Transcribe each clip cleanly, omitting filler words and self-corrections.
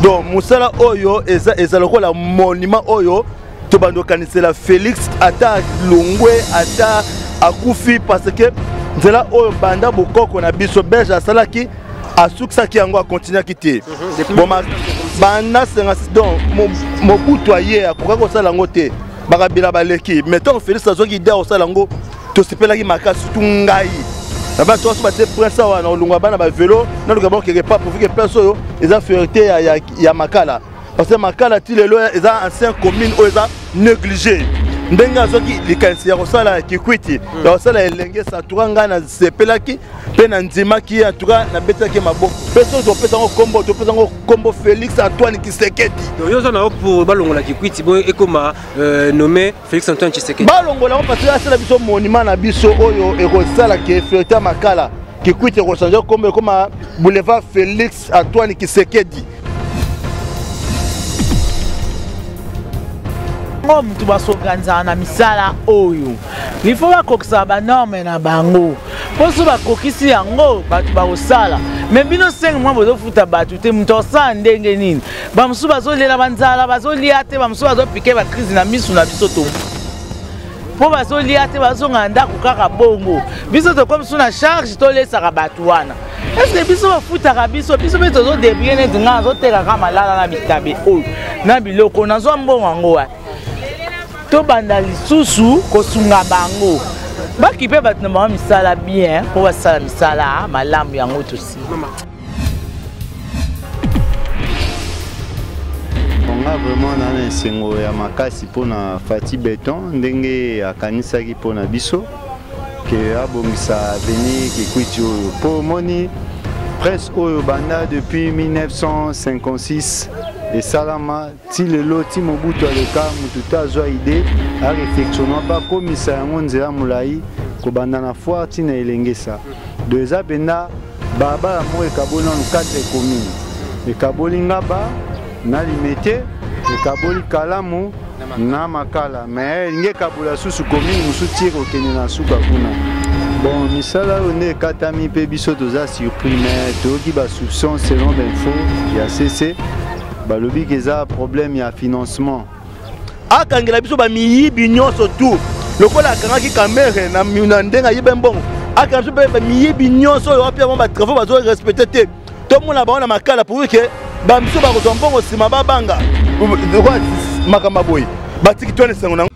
Donc mosala oyo eza eza lokola monument oyo tobanda kokanisela Félix ata alongwe ata akufi, parce que nzela oyo banda bokoko na biso belge asalaki, asukisaki yango, akontinuaki te. Bon, banda 56, donc Mobutu aye akokaki kosala yango te, bakabila baleki. Mais ntango Félix azwaki idée akosala yango, tosepelaki makasi, surtout ngai na bato nyonso batie prince awa na kolongwa bana bavelo naluka bakeke pa pourvu que place oyo eza fierté ya Makala, parce que Makala ti lelo eza ancien commune oyo eza négligé. Ndenge azwaki likanisi ya kosala Kikwiti, ya kosala Elenge, santuka ngai nasepelaki mpe nandimaki ye, antuka nabetaki maboko. Mpe soki topesa yango kombo, topesa yango kombo Félix Antoine Tshisekedi. Donc yo oza na yo pour balongola Kikwiti bo ekoma nommé Félix Antoine Tshisekedi. Balongola yango parce que asala biso monument na biso oyo ekosala ke fierté ya Makala, Kikwiti ekochange kombo, ekoma boulevard Félix Antoine Tshisekedi. Ngo mutu basoganzaka na misala oyo, il faut bakokisaka banorme na bango, mpo so bakokisi yango bato bakosala. Me bino 5 mois bozofuta bato te, moto akosala ndenge nini? Bamosusu bazolela banzala, bazolia te, bamosusu bazopike bacrise na misu na biso to mpo bazolia te, bazonga na ndako kaka bongo. Biso tokomi su na charge, tolesaka bato wana. Est-ce biso bafutaka biso? Biso mpe tozodébrouille. Neti ngai nazotekaka malala na bitabe oyo na biloko, nazwa mbongo yango wapi? Tobanda lisusu kosunga bango, bakipe bato na bango misala bien mpo basala misala malamu. Yango tosi. Nga vraiment na na esengo ya makasi mpona Fatshi Béton, ndenge akanisaki mpona biso ke abongisa avenue Kikwiti oyo, mpo omoni presse oyo banda depuis 1956 esalama ti lelo, ti Mobutu aleka, motu te azwa idée aréflexionnement mpe akomisa yango nzela molai kobanda na foire ntina Elengesa. Do eza mpenza balabala moko ekaboli nanu 4 commune, ekaboli Ngaba na Limete, ekaboli Kalamu na Makala, mais elingi ekabola susu commune mosusu ti ekokende na suka kuna. Bon, misala oyo nde ekatami mpe biso toza surpris, mais toyoki basoupçon selon bainfo ya cc, balobi ke eza problème ya financement. Akangela biso bamiyibi nyonso tu lokola akangaki Kamerhe na ndenge ayibe mbongo. Akanga biso mpe bamiyibi nyonso oyo wapi yango batravaux bazo respecte te. Tomona bango na Makala pour ke bamiso bakozwa mbongo nsima babanga lokola makambo boye batiki twene esengo na.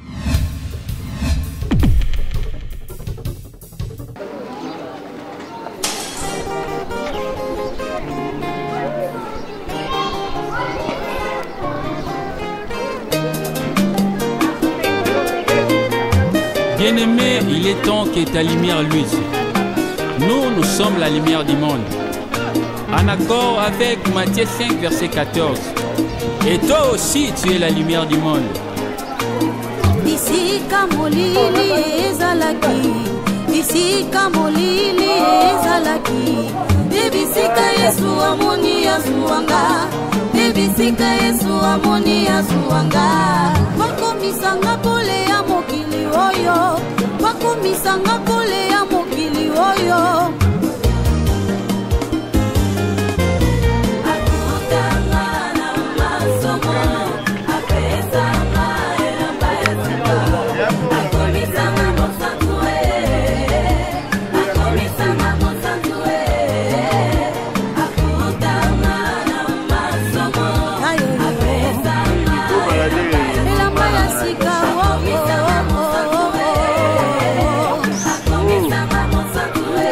Bien-aimé, il est temps que ta lumière luise. Nous, nous sommes la lumière du monde. En accord avec Matthieu 5, verset 14. Et toi aussi, tu es la lumière du monde. Bisika molili ezalaki, bisika molili ezalaki, nde bisika Yesu amoni azuwanga, nde bisika Yesu amoni azuwanga. Bakomisanga pole ya mokili oyo, bakomisanga pole ya mokili oyo. Akutanga na masomo, apesanga elamba ya sika, akomisanga mosantu e, akomisanga mosantu e. Akutanga na masomo, apesanga elamba ya sika, akomisanga mosantu e, akomisanga mosantu e.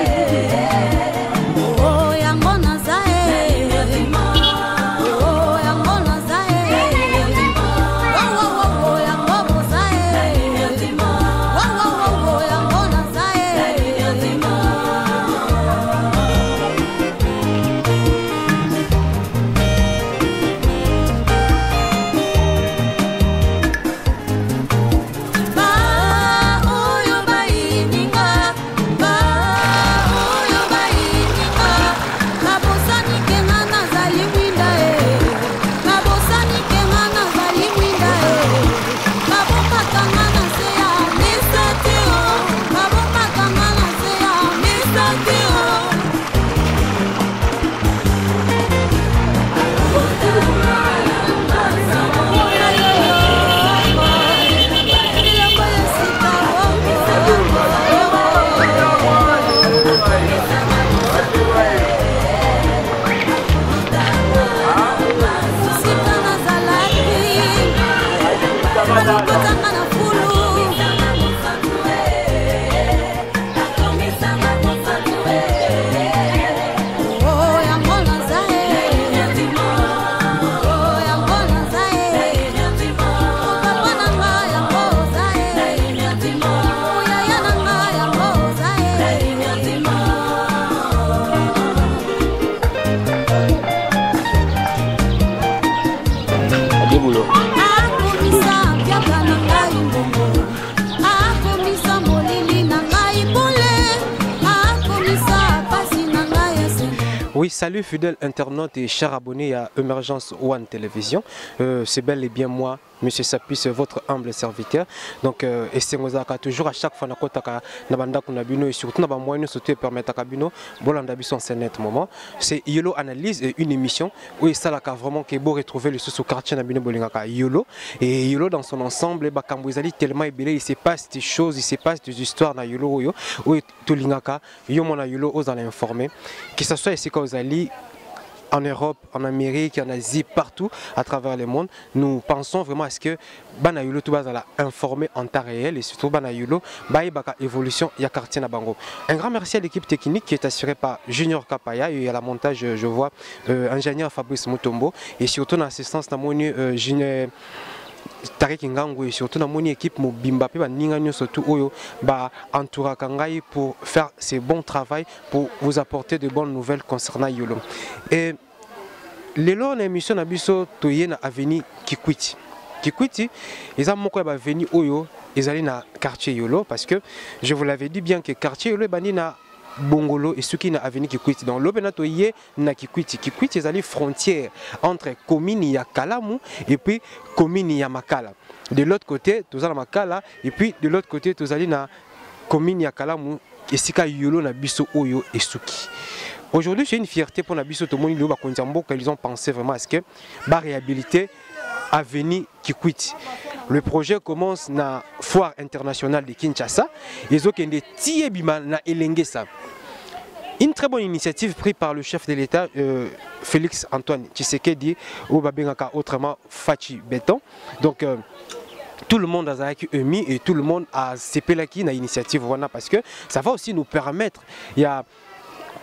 Oui, salut fidèles internautes et chers abonnés à Emergence One Télévision. C'est bel et bien moi, Monsieur Sapis, votre humble serviteur. Donc, esengo ezalaka toujours à chaque fois nakotaka na bandako na bino et surtout na ba moyens surtout permettre bino bolanda biso en ce net moment. C'est Yolo Analyse, une émission où esalaka vraiment que bo retrouver le sous quartier na bino bolingaka Yolo et Yolo dans son ensemble, bakambo ezali tellement ebele, il se passe des choses, il se passe des histoires na Yolo oyo oyo tolingaka yo mona Yolo ozala informé, que ce soit esika ozali en Europe, en Amérique, en Asie, partout à travers le monde. Nous pensons vraiment à ce que bana Yolo tout bazala informé en temps réel et surtout bana Yolo bayebaka évolution ya quartier na bango. Un grand merci à l'équipe technique qui est assurée par Junior Kapaya et à la montage je vois ingénieur Fabrice Mutombo et surtout dans l'assistance namoni Junior Tariq Ngangu et surtout dans mon équipe mobimba pe ba ninga nyonso tout oyo ba entouraka ngai pour faire ce bon travail, pour vous apporter de bonnes nouvelles concernant Yolo. Et lelo na émission na biso toye na avenue Kikwiti. Kikwiti eza moko ya ba avenue oyo ezali na quartier Yolo parce que je vous l'avais dit bien que quartier Yolo ebandi na Bongolo et soki na avenue Kikwiti. Donc lobe na toye na Kikwiti. Kikwiti ezali frontière entre commune ya Kalamu et puis commune ya Makala. De l'autre côté tozala Makala et puis de l'autre côté tozali na commune ya Kalamu esika Yolo na biso oyo esuki. Aujourd'hui, c'est une fierté pour na biso tomoni lelo bakonzi ya mboka, ils ont pensé vraiment à ce que ba réhabiliter avenue Kikwiti. Le projet commence na foire internationale de Kinshasa. Ils ont kende tie bima na Elengesa. Une très bonne initiative prise par le chef de l'État, Félix Antoine Tshisekedi, ou babengaka autrement Fatshi Béton. Donc, tout le monde a émis et tout le monde a sepelaki na initiative wana parce que ça va aussi nous permettre, il y a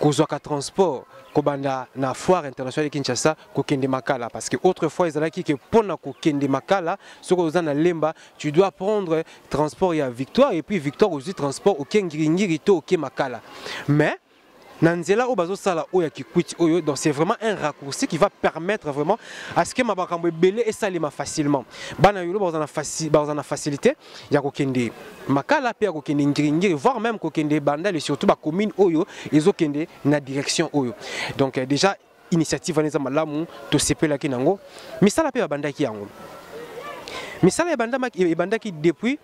kozwaka transport kobanda na foire internationale de Kinshasa kokende Makala parce que autrefois ezalaki que pona kokende Makala soki oza na Lemba tu dois prendre transport ya Victoire et puis Victoire aussi transport oke Ngiringiri to oke Makala mais na nzela oyo bazosala oyo ya Kikwiti oyo, donc c'est vraiment un raccourci qui va permettre vraiment à ce que makambo ebele esalema facilement. Bana Yolo baza na baza na facilité ya kokende Makala pe ya kokende Ngiringiri, voire même kokende Bandal et surtout ba commune oyo ezokende na direction oyo. Donc déjà initiative wana eza malamu, tosepelaki nango. Misala pe babandaki yango. Misala ebandaki depuis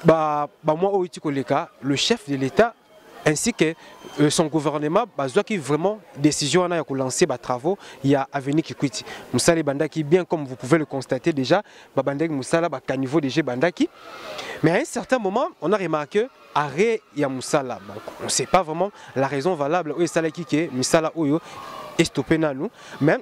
ba mois oyo ti koleka, le chef de l'État ainsi que son gouvernement bazwaki vraiment décision wana ya kolancer ba travaux ya avenue Kikwiti. Musala ebandaki bien comme vous pouvez le constater déjà, ba bandaki musala ba caniveau déjà bandaki. Mais à un certain moment, on a remarqué arrêt ya musala. Bon, on sait pas vraiment la raison valable oyo esalaki ke musala oyo est stoppé nanu, mais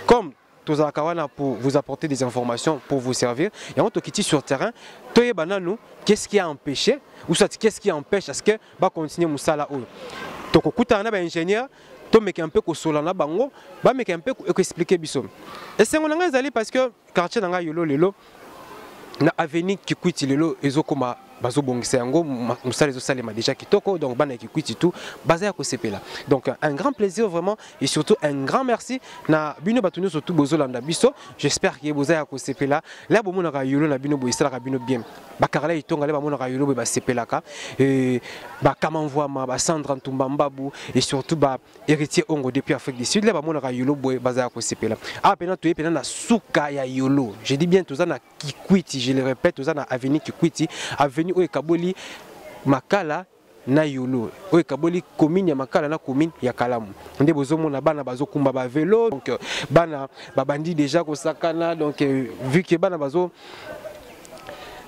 comme tozalaka wana pour vous apporter des informations, pour vous servir. Et on tokiti sur terrain, toyeba nanu qu'est-ce qui a empêché ou soit qu'est-ce qui empêche à ce que ba continuer musala oyo. Tokokutana na ba ingénieur, tomeka un peu kosola na bango, ba meka un peu ko expliquer biso. Esengo na ngai ezali parce que quartier na ngai Yolo lelo na avenue Kikwiti lelo ezokoma bazobongisa yango, mosala ezosalema déjà kitoko, donc bana ya Kikwiti tout baza ya kosepela. Donc un grand plaisir vraiment et surtout un grand merci na bino bato nyonso tout bozolanda biso. J'espère que boza ya kosepela. La bomonaka Yolo na bino boye esalaka bino bien. Bakarala itonga le bamonaka Yolo boye basepelaka. Et ba Kamamvoama, ba Sandra Ntumba Mbabu et surtout ba héritier Ongo depuis Afrique du Sud, le bamonaka Yolo boye baza ya kosepela. Ah, pena toye pena na suka ya Yolo. Je dis bien toza na Kikwiti, je le répète, toza na avenue Kikwiti, avenue oyo ekaboli Makala na Yolo, oyo ekaboli commune ya Makala na commune ya Kalamu. Nde bozomona bana bazokumba ba vélo, donc bana babandi déjà kosakana, donc vu que bana bazo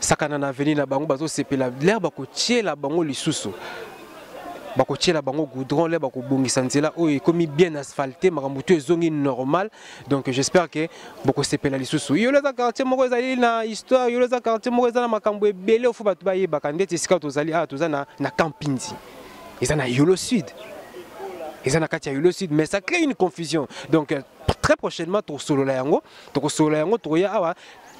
sakana na avenue na bango bazosepela, l'air bakotiela bango lisusu. Bakotiela bango goudron, l'air bakobongisa nzela oyo ekomi bien asphalté, makambo tout ezongi normal. Donc j'espère que bokosepela lisusu. Yolo eza quartier moko ezali na histoire, Yolo eza quartier moko eza na makambo ebele oyo bato bayebaka. Ndeti esika tozali awa, toza na Campindi. Eza na Yolo Sud. Eza na kati ya Yolo Sud, mais ça crée une confusion. Donc très prochainement tosolola yango, tokosolola yango, tokoya awa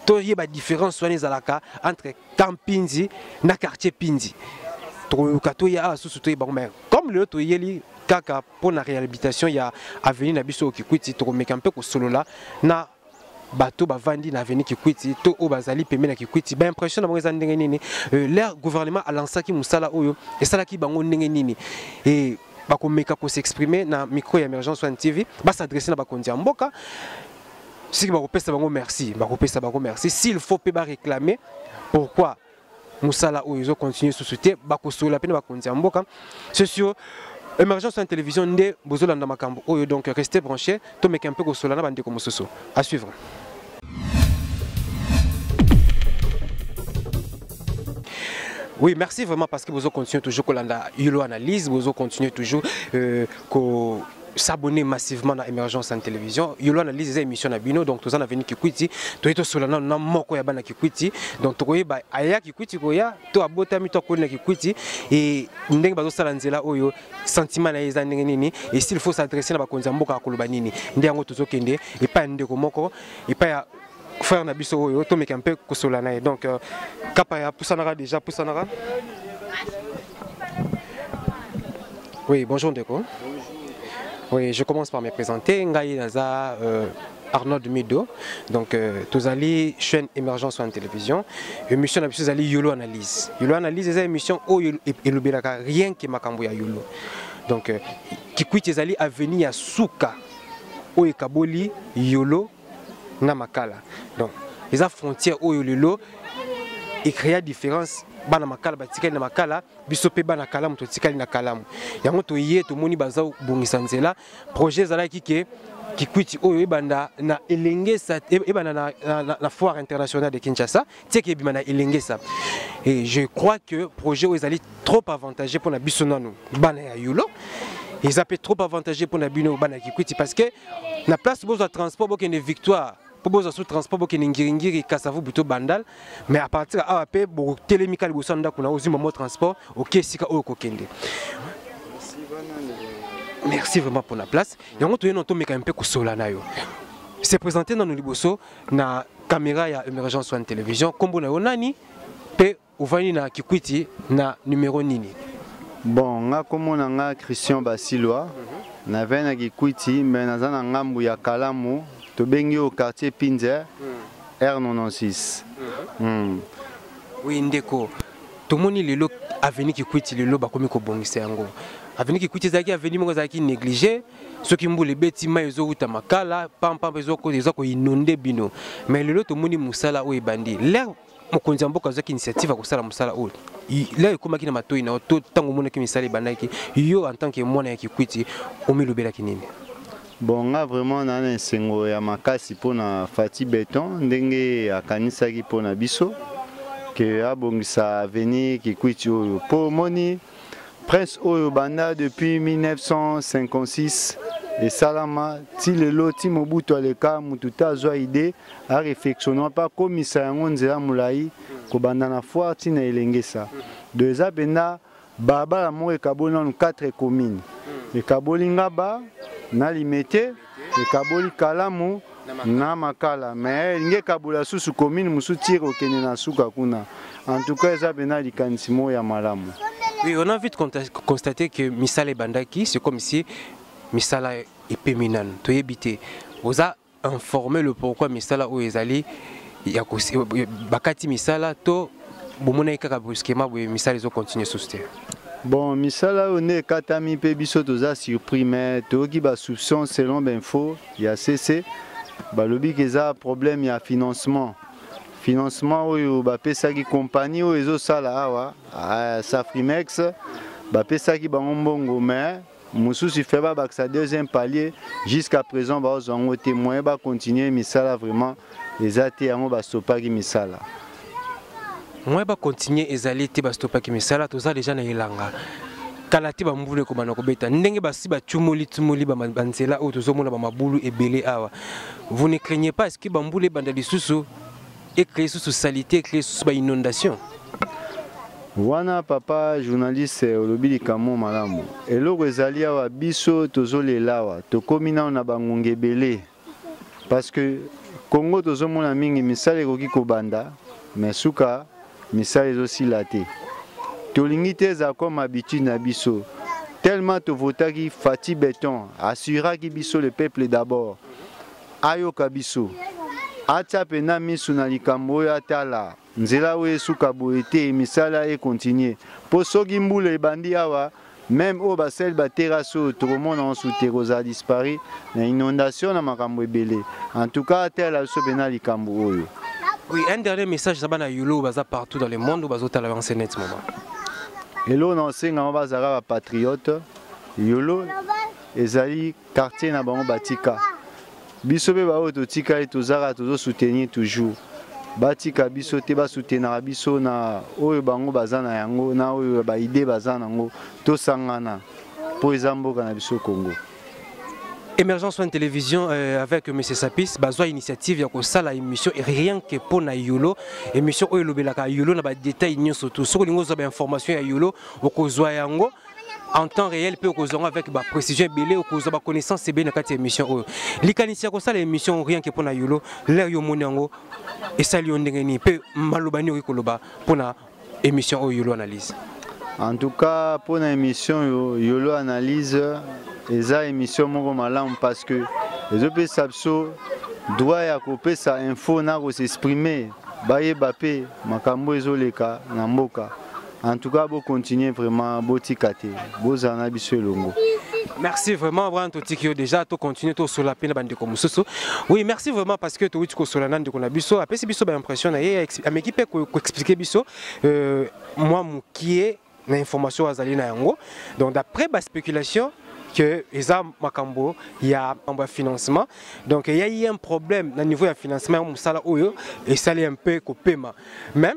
toyeba différence wana ezalaka entre Campindi na quartier Pindi. Tokoyoka toya awa susu toyeba yango, mais comme lelo toyeli kaka pour la réhabilitation ya avenue na biso Kikwiti, tokomeka mpe kosolola na bato bavandi na avenue Kikwiti to oyo bazali pembeni na Kikwiti. Ba impression na bango eza ndenge nini? Leur gouvernement alansaki mosala oyo esalaki bango ndenge nini? Et Bakomeka ko s'exprimer na micro ya Emergence One TV, ba s'adresser na bakonzi ya mboka. Soki bakopesa bango merci, bakopesa bango merci. S'il faut mpe ba réclamer pourquoi mosala oyo ezo continuer susu te, bakosolola mpe na bakonzi ya mboka. C'est sur Emergence One Télévision nde bozolanda makambo oyo, donc restez branchés, tomeka mpe kosolola na bandeko mosusu. À suivre. Oui, merci vraiment parce que vous continuez toujours kolanda Yolo Analyse, vous continuez toujours ko s'abonner massivement à Émergence en télévision. Yolo Analyse eza émission na bino, donc toza na avenue Kikwiti, toye tosola na na moko ya bana Kikwiti, donc tokoyeba aya Kikwiti koya to abotami to akoli na Kikwiti et ndenge bazosala nzela oyo sentiment na ye eza ndenge nini et s'il faut s'adresser na bakonzi ya mboka akoloba nini. Nde yango tozokende epai ya ndeko moko, epai ya frère na biso oyo tomeka mpe kosola na ye. Donc kapa ya pusanaka déjà, pusanaka. Oui, bonjour ndeko. Oui, je commence par me présenter. Ngai naza Arnold Mido. Donc tozali chaîne Émergence en télévision. Émission na biso ezali Yolo Analyse. Yolo Analyse eza émission oyo elobelaka rien que makambo ya Yolo. Donc Kikwiti ezali avenue ya suka oyo ekaboli Yolo na Makala. Donc eza frontière oyo lelo ecréa différence, bana Makala batikali na Makala, biso mpe bana Kalamu totikali na Kalamu. Yango toye tomoni baza bongisa nzela. Projet ezalaki ke Kikwiti oyo ebanda na Elengesa, ebanda na foire internationale de Kinshasa, tieke ebima na Elengesa. Et je crois que projet oyo ezali trop avantageux mpona biso nanu bana ya Yolo, eza mpe trop avantageux mpona bino bana ya Kikwiti, parce que na place bozwa transport bokende Victoire, mpo bozwa sous transport bokende Ngiringiri, Kasavu, buto Bandal, mais à partir ya awa mpe botelemi kaka liboso ya ndako na ozwi mamo transport oke esika oyo kokende. Merci vraiment pour la place. Yango toye na tomeka mpe kosola na yo. Se présenter nanu liboso na caméra ya Emergence One Télévision. Kombo na yo nani mpe ovandi na Kikwiti na numéro nini? Bon, nga kombo na nga Christian Basilwa. Navandi na Kikwiti, mais naza na ngambu ya Kalamu, tobengi au quartier Pinzer, R96. Oui, ndeko, tomoni lelo avenue Kikwiti lelo bakomi kobongisa yango. Avenue Kikwiti ezalaki avenue moko ezalaki négligé, soki mbula ebeti mai ezowuta Makala, pampampa eza koinonde bino. Mais lelo tomoni mosala oyo ebandi. L'air mokonzi ya mboka azwaki initiative ya kosala mosala oyo. L'air ekomaki na matoi na yo, to ntango omonaki misala ebandaki, yo en tant que mwana ya Kikwiti omilobelaki nini? Bon, nga vraiment na na esengo ya makasi mpona Fatshi Béton ndenge akanisaki mpona biso ke abongisa avenue Kikwiti oyo. Po omoni prince oyo banda depuis 1956 esalama ti lelo, ti Mobutu aleka, mutu te azwa idée aréflexionner mpe akomisa yango nzela molai kobanda na foire ti na Elengesa. Donc eza mpenza balabala moko ekaboli nanu 4 communes, ekaboli Ngaba na Limete, ekaboli Kalamu na Makala, mais elingi ekabola susu commune mosusu tire okende na suka kuna. En tout cas eza mpenza likanisi moko ya malamu. Oui, on a vite constaté que misala ebandaki, c'est comme si misala epemi nanu. Toyebi te oza informé le pourquoi misala oyo ezali ya bakati misala to bomonaki kaka brusquement boye misala ezocontinue susu te? Bon, misala oyo nde ekatami mpe biso toza surpris, mais toyoki basoupçon selon bainfo ya CC, balobi ke eza problème ya financement. Financement oyo bapesaki compagnie oyo ezosala awa, Safrimex, bapesaki bango mbongo, mais mosusu fe babakisa deuxième palier, jusqu'à présent bazwa yango te. Moyen bacontinue misala vraiment eza te, yango bastopaki misala. Moyen bacontinue ezali te, bastopaki misala. Toza déjà na elanga, kala te bambula ekobanda kobeta, ndenge basi batumoli tumoli banzela oyo tozomona bamabulu ebele awa. Vous ne craignez pas est-ce que bambula ebanda lisusu, ecrée susu salité, ecrée susu bainondation? Wana papa journaliste, olobi likambo malamu. Eloko ezali awa, biso tozolela awa, tokomi nano na bangonga ebele, parce que Congo tozomona mingi misala ekoki kobanda, mais suka misala ezosila te. Tolingi te ezala comme habitude na biso. Tellement tovotaki Fatshi Béton, assuraki biso le peuple d'abord, ayoka biso, atia mpenza misu na likambo oyo, atala nzela oyo esuka boye te, misala ekontinue, mpo soki mbula ebandi awa. Meme oyo basali ba terrasse oyo tokomona yango su te, ekozala disparu na inondation na makambo ebele. En tout cas atala biso mpena likambo oyo. Oui, un dernier message na bana Yolo baza partout dans le monde bazo tala en ce net moment. Eloko na osenga bango bazalaka ba patriote. Yolo ezali quartier na bango batika. Biso pe baoyo totikali tozaka tozo soutenir toujours. Batika biso te, basoutenaka biso na oyo bango baza na yango na oyo ba idée baza na yango, tosangana po eza mboka na biso Congo. Émergence One Télévision euh, avec M. Sapis, bazwa initiative ya kosala émission et rien que pour na Yolo, émission oyo elobelaka Yolo na ba détails nyonso tout. Soki olingi ozwa ba information ya Yolo, okozwa yango en temps réel mpe okozwa yango avec ba précision ebele, okozwa ba connaissance ebele na kati ya émission oyo. Likanisi ya kosala émission rien que pour na Yolo, l'air yo omoni yango esali yo ndenge nini mpe maloba nini okoki koloba mpo na émission oyo Yolo Analyse? En tout cas, pour la émission Yolo Analyse, eza émission moko malamu parce que ezopesa biso droit ya kopesa info na kosexprimer, bayeba mpe makambo ezoleka na mboka. En tout cas, bo continuer vraiment, botika te, bozala na biso elongo. Merci vraiment, Brian totiki yo déjà, to continuer to sola pe na bandeko mosusu. Oui, merci vraiment parce que to wuti ko sola na ndeko na biso, apesi biso ba impression na ye, ameki pe ko expliquer biso euh, moi mukie na information azali na yango. Donc d'après ba spéculation que eza makambo ya makambo ya financement, donc il y a eu un problème na niveau ya financement ya musala oyo esali un peu kopema. Mais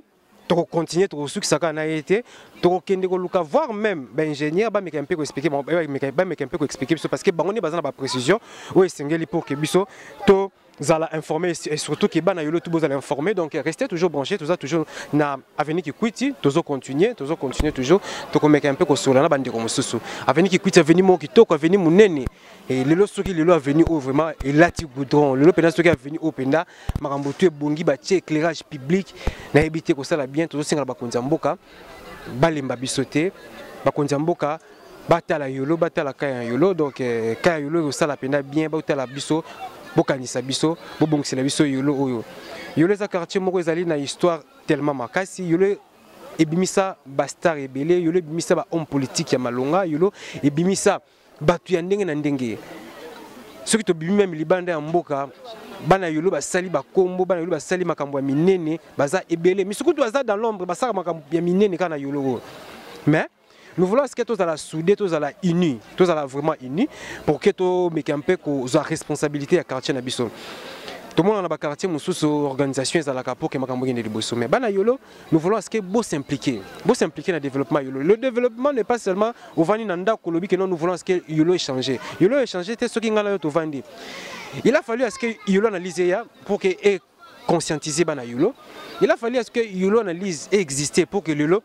tokocontinue, tokosukisa kaka na ye te, tokokende koluka voir même baingénieur bameka mpe koexplike, bameka mpe koexplike biso parce que bango nde baza na baprécision oyo esengeli pour que biso to zala informé et surtout que bana Yolo tout bozala informé. Donc restez toujours branchés, toza toujours na avenue Kikwiti, tozo continuer, tozo continuer toujours, tokomeka un peu kosola na bandeko mosusu. Avenue Kikwiti, avenue moko kitoko, avenue monene. Et lelo soki lelo avenue oyo vraiment elati goudron, lelo mpenza soki avenue oyo mpenza makambo tu ebongi, batie éclairage public, nayebi te kosala bien. Tozosengela bakonzi ya mboka balemba biso te, bakonzi ya mboka batala Yolo, batala kaya ya Yolo. Donc eh, kaya Yolo ekosala mpenza bien, batala biso, bokanisa biso, bobongisela biso Yolo oyo. Yolo eza quartier moko ezali na histoire tellement makasi. Yolo ebimisa ba star ebele, Yolo ebimisa ba homme politique ya malonga, Yolo ebimisa bato ya ndenge na ndenge. Soki tobimi meme libanda ya mboka, bana Yolo basali bakombo, bana Yolo basali makambo ya minene, baza ebele. Misukutu baza dans l'ombre, basala makambo ya minene kaka na Yolo oyo. Mais nous voulons ce que tozala soudé, tozala unis, tozala vraiment unis pour que tomeka mpe kozwa responsabilité ya quartier na biso. Tomona na baquartier mosusu organisation ezalaka pour ke makambo ekende liboso, mais bana Yolo, nous voulons à ce que bo s'impliquer, bo s'impliquer na développement Yolo. Le développement n'est pas seulement ovandi na ndako olobi que non, nous voulons à ce que Yolo échanger. Yolo échanger te soki ngai na yo tovandi. Il a fallu à ce que Yolo analyse ya pour que e conscientiser bana Yolo. Il a fallu à ce que Yolo analyse ait existé pour que lelo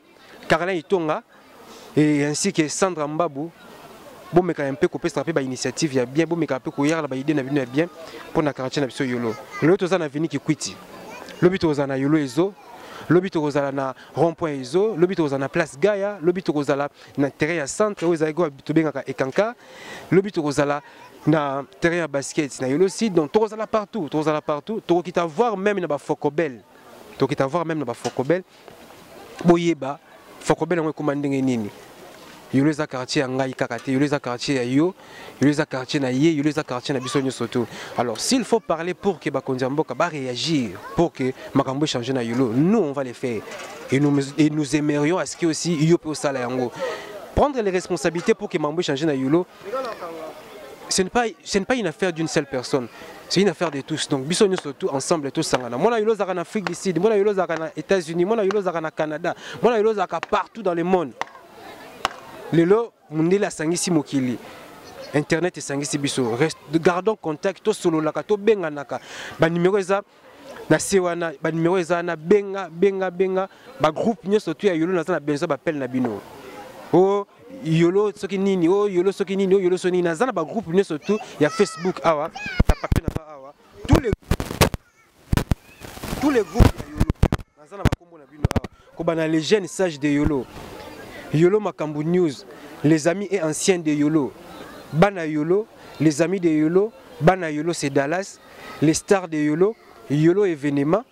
Caroline Itonga et ainsi que Sandra Mbabu bomeka un peu kopesa mpe bainitiative ya bien, bomeka mpe koyaka na baide na bino ya bien mpo na quartier na biso Yolo. Lelo toza na avenue Kikwiti, lobi tokozala na Yolo Ezo, lobi tokozala na rond point Ezo, lobi tokozala na place Gaia, lobi tokozala na terrain ya centre oyo ezalaki oyo tobengaka Ekanka, lobi tokozala na terrain ya basket na Yolo Sud. Donc tokozala partout, tokozala partout, tokokita voir même na bafokobel, tokokita voir même na bafokobel. Boyeba fokobel yango ekoma ndenge nini. Yolo eza quartier ya ngai kaka te, Yolo eza quartier ya yo, Yolo eza quartier na ye, Yolo eza quartier na biso nyonso tout. Alors s'il faut parler pour que bakonzi ya mboka ba réagir pour que makambo échange na Yolo, nous on va le faire et nous aimerions à ce que aussi yo pe osala yango, prendre les responsabilités pour que makambo échange na Yolo. Ce n'est pas une affaire d'une seule personne, c'est une affaire de tous. Donc biso nyonso tout ensemble tosangana. Mwana Yolo azalaka na Afrique du Sud, mwana Yolo azalaka na États-Unis, mwana Yolo azalaka na Canada, mwana Yolo azalaka partout dans le monde. Lelo mundele asangisi mokili, internet esangisi biso. Gardons contact, tosololaka, tobenganaka. Ba numéro eza na se wana, ba numéro eza wana, benga, benga, benga. Ba groupe nyonso tu ya Yolo naza na besoin ba appel na bino. O Yolo soki nini, o Yolo soki nini, o Yolo soki nini, naza na ba groupe nyonso tu ya Facebook awa, na papier na nga awa, tous les groupes ya Yolo naza na bakombo na bino awa. Kobana les jeunes sages de Yolo, Yolo Makambo News, les amis et anciens de Yolo, bana Yolo, les amis de Yolo, bana Yolo c'est Dallas, les stars de Yolo, Yolo événement.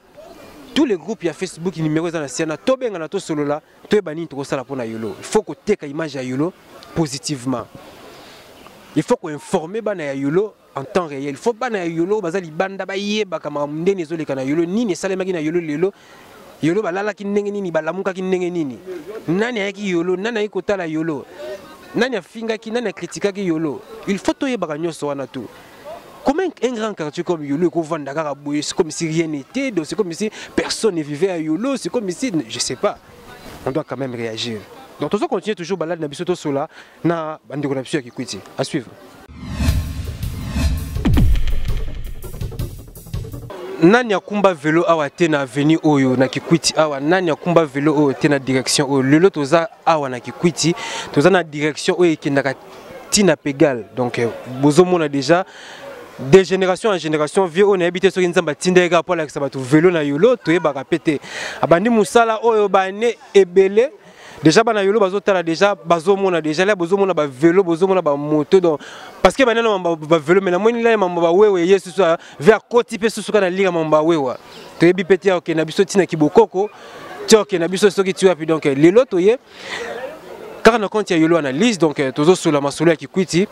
Tous les groupes ya Facebook, numéro eza na siana, tobengana, tosolola, toyeba nini tokosala mpona Yolo. Il faut koteka image ya Yolo positivement. Il faut koinformer bana ya Yolo en temps réel. Il faut bana ya Yolo baza libanda bayebaka makambo ndenge ezoleka na Yolo, nini esalemaki na Yolo lelo, Yolo balalaki ndenge nini, balamukaki ndenge nini, nani ayaki Yolo, nani ayaki kotala Yolo, nani afingaki, nani akritikaki Yolo. Il faut toyebaka nyonso wana tout. Comment un grand quartier comme Yolo ekovanda kaka boye? C'est comme si rien n'était, donc c'est comme si personne ne vivait à Yolo, c'est comme si, je sais pas. On doit quand même réagir. Donc tozo continuer toujours balade na biso, tosola na bandeko na biso ya Kikwiti. À suivre. Nani akumba velo awa te na avenue oyo na Kikwiti awa? Nani akumba velo oyo te na direction oyo? Lelo toza awa na Kikwiti, toza na direction oyo ekendaka ntina Pegal. Donc bozomona déjà de génération en génération. Vieux oyo, nayebi te soki Nzambe atindaki kaka mpo alakisa bato velo na Yolo, toyebaka pe te. Abandi mosala oyo bane ebele déjà. Bana Yolo bazotala déjà, bazomona déjà la, bozomona bavelo, bozomona bamoto. Donc parce que banana bavelo, mais namoni la mambo bawewe ye susu ve akoti mpe susu kaka na linga mambo bawewa. Toyebi mpe te, okende na biso ntina kibokoko ti okende na biso soki ti wapi. Donc lelo toye kaka na compte ya Yolo Analyse. Donc tozosola masolo ya Kikwiti.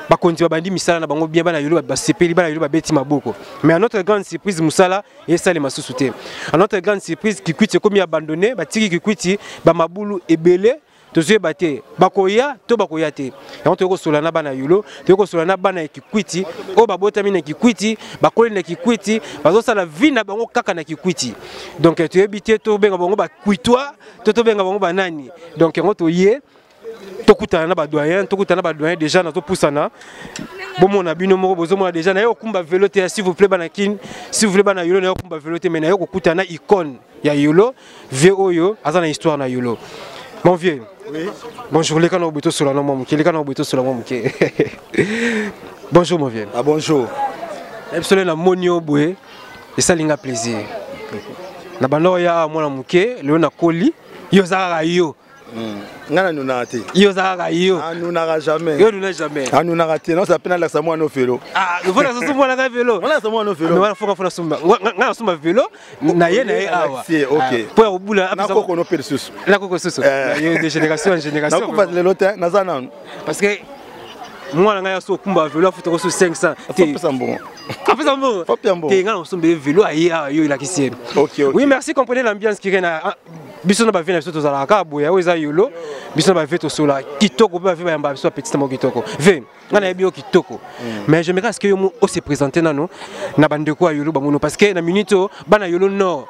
Bakonzi babandi misala na bango bien, bana Yolo basepeli, bana Yolo babeti maboko. Mais à notre grande surprise, mosala esalema susu te. À notre grande surprise, Kikwiti ekomi abandonné, batiki Kikwiti, bamabulu ebele. Tozoyeba te bakoya to bakoya te. Yango toyei kosola na bana Yolo, toyei kosola na bana ya Kikwiti oyo babotami na Kikwiti, bakoli na Kikwiti, bazosala vie na bango kaka na Kikwiti. Donc toyebi te tobenga bango bakwitwa to tobenga bango banani. Donc yango toye tokutana na badoyen, tokutana na badoyen. Déjà nazopusana, bomona bino moko, bozomona déjà. Naye kokumba velo te, s'il vous plaît bana Kin, s'il vous plaît bana Yolo. Naye kokumba velo te, mais naye kokutana na icône ya Yolo, vieux oyo aza na histoire na Yolo. Mon vieux, oui. Bonjour. Leka na oboto sola na mwa moke, leka na oboto sola mwa moke. Bonjour mon vieux. Ah, bonjour. Na biso le namoni yo boye, esalinga plaisir. Na banda oya mwana moke, lelo nakoli, yo oza kaka yo. Ngai nanunaka te. Yo oza kaka yo. Anunaka jamais. Yo nuna jamais. Anunaka te, nosa mpe nalakisa mwana velo. Ofona soso mwana ka velo. Nalakisa mwana velo. Wana foka fona somba, ngai nasomba velo na ye, na ye awa po ya kobula. Nakoko no mpe lisusu. Nakoko susu yo de génération en génération. Nakufa lelo te, naza nanu. Parce que mwana ngai aso okumba velo, afutaka so 500. Te, mbongo. Apesa mbongo te. Ngai nasomba ye velo, aye awa, yo elakisi ye. Oui, merci. Comprenez l'ambiance qui règne. Biso na bavieux na biso tozalaka kaka boye. Oyo eza Yolo. Biso na bavieux tosola kitoko mpe bavieux bayamba biso, bapetite moko kitoko. Ve ngai nayebi yo kitoko, mais j'aimerais à ce que yo ose présenter nano na bandeko ya Yolo bamono, parce que na minute oyo bana Yolo Nord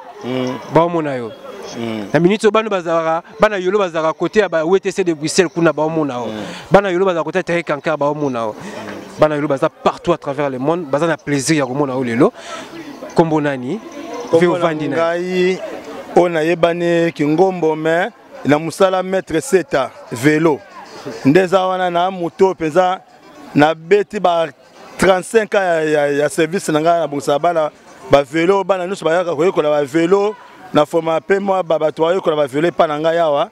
baomona yo. Na minute oyo bana bazalaka, bana Yolo bazalaka côté ya ba WTC de Bruxelles kuna, baomona yo. Bana Yolo bazalaka côté ya Terre Kankar, baomona yo. Bana Yolo baza partout à travers le monde, baza na plaisir ya komona yo lelo. Kombo nani? Ve ovandi na ngai oyo nayebani Kingombo, mais na mosala Maître Seta Velo. Nde eza wana na moto mpenza nabeti ba 35 ans ya service na ngai. Nabongisaka bana bavelo, bana nyonso bayaka koyekola bavelo na forma mpe mwa bato bayekola bavelo epa na ngai awa.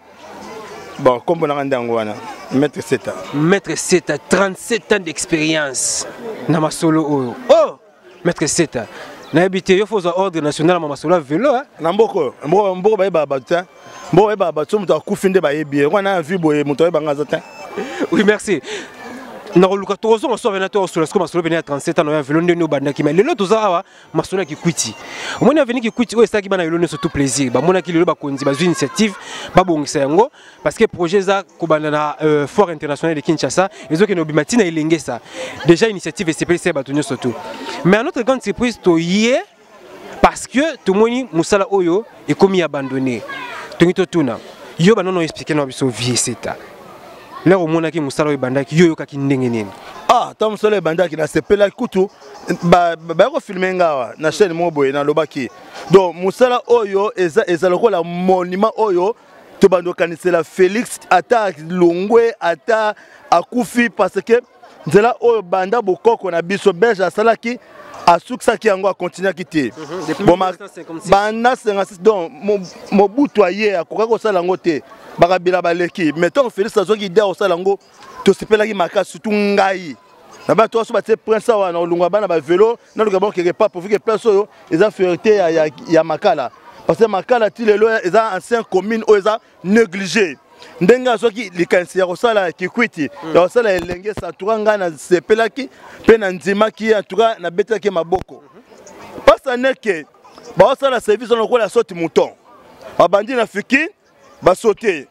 Bon, kombo na ngai nde yango wana, Maître Seta. Maître Seta, 37 ans d'expérience na masolo oyo. Oh, Maître Seta, nayebi te, yo fo ozwa ordre national ma masolo ya velo. Na mboka oyo, mboka bayebaka bato te. Mboka bayebaka bato so moto akufi nde bayebi ye. Wana ya vi boye, moto ayebanga aza te. Oui, merci. Nakoluka tokozonga so avena, tokosola siko masolo pene ya 37 ans ya velo, ndenge obandaki. Mais lelo toza awa masolo ya Kikwiti. Omoni avenue Kikwiti oyo esalaki bana lelo nyonso tout plaisir. Bamonaki lelo bakonzi bazwi initiative, babongisa yango, parce que projet eza kobanda na Foire internationale de Kinshasa, ezokende obima ntina Elengesa. Déjà initiative esepelisa ya bato nyonso tout. Mais à notre grande surprise, toye parce que tomoni mosala oyo ekomi abandonné. Tongi totuna yo banono, expliquer na biso, vieux Seta, lere omonaki mosala oyo ebandaki, yo oyokaki ndenge nini? Ah, ntango mosala ebandaki, nasepelaki kutu. Baya kofilmer nga awa na chaîne moko boye, nalobaki donc mosala oyo eza lokola monument oyo tobanda kokanisela Félix ata longwe, ata akufi, parce que nzela oyo banda bokoko na biso belge asalaki, asukisaki yango, akontinuaki te. Bon, banda 56, donc Mobutu aye, akokaki kosala yango te, bakabila baleki. Mais ntango Félix azwaki idée akosala yango, tosepelaki makasi, surtout ngai. Na bato nyonso batie prince awa na olungwa bana bavelo naluka bakeke pa pourvu que place oyo eza fierté ya Makala, parce que Makala ti lelo eza ancien commune oyo eza négligé. Ndenge azwaki likanisi ya kosala Kikwiti, ya kosala Elenge Santura, ngai nasepelaki mpe nandimaki ye, en tout cas nabetelaki maboko. Mpasa neke baosala service wana lokola saute mouton, babandi na Fikin, basaute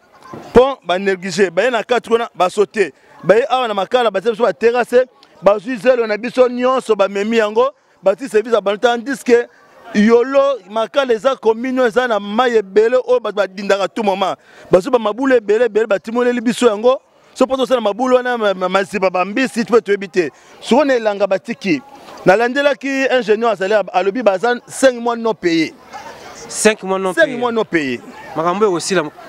pont, banéglige, baye na kati kuna, basaute, baye awa na Makala, batie biso baterrasse, bazwi zelo na biso nyonso, bamemi yango, bati service ya bano, tandis que Yolo Makala eza commune oyo eza na mai ebele oyo bato badindaka tout moment. Bazwi bamabulu ebele ebele, batimoleli biso yango so mpo tosala mabulu wana maziba bambisi mpe toyebi te. Sikoyo na elanga batiki, nalandelaki ingénieur azali, alobi baza 5 mois non payé. 5 mois non 5 mois non payé. Makambo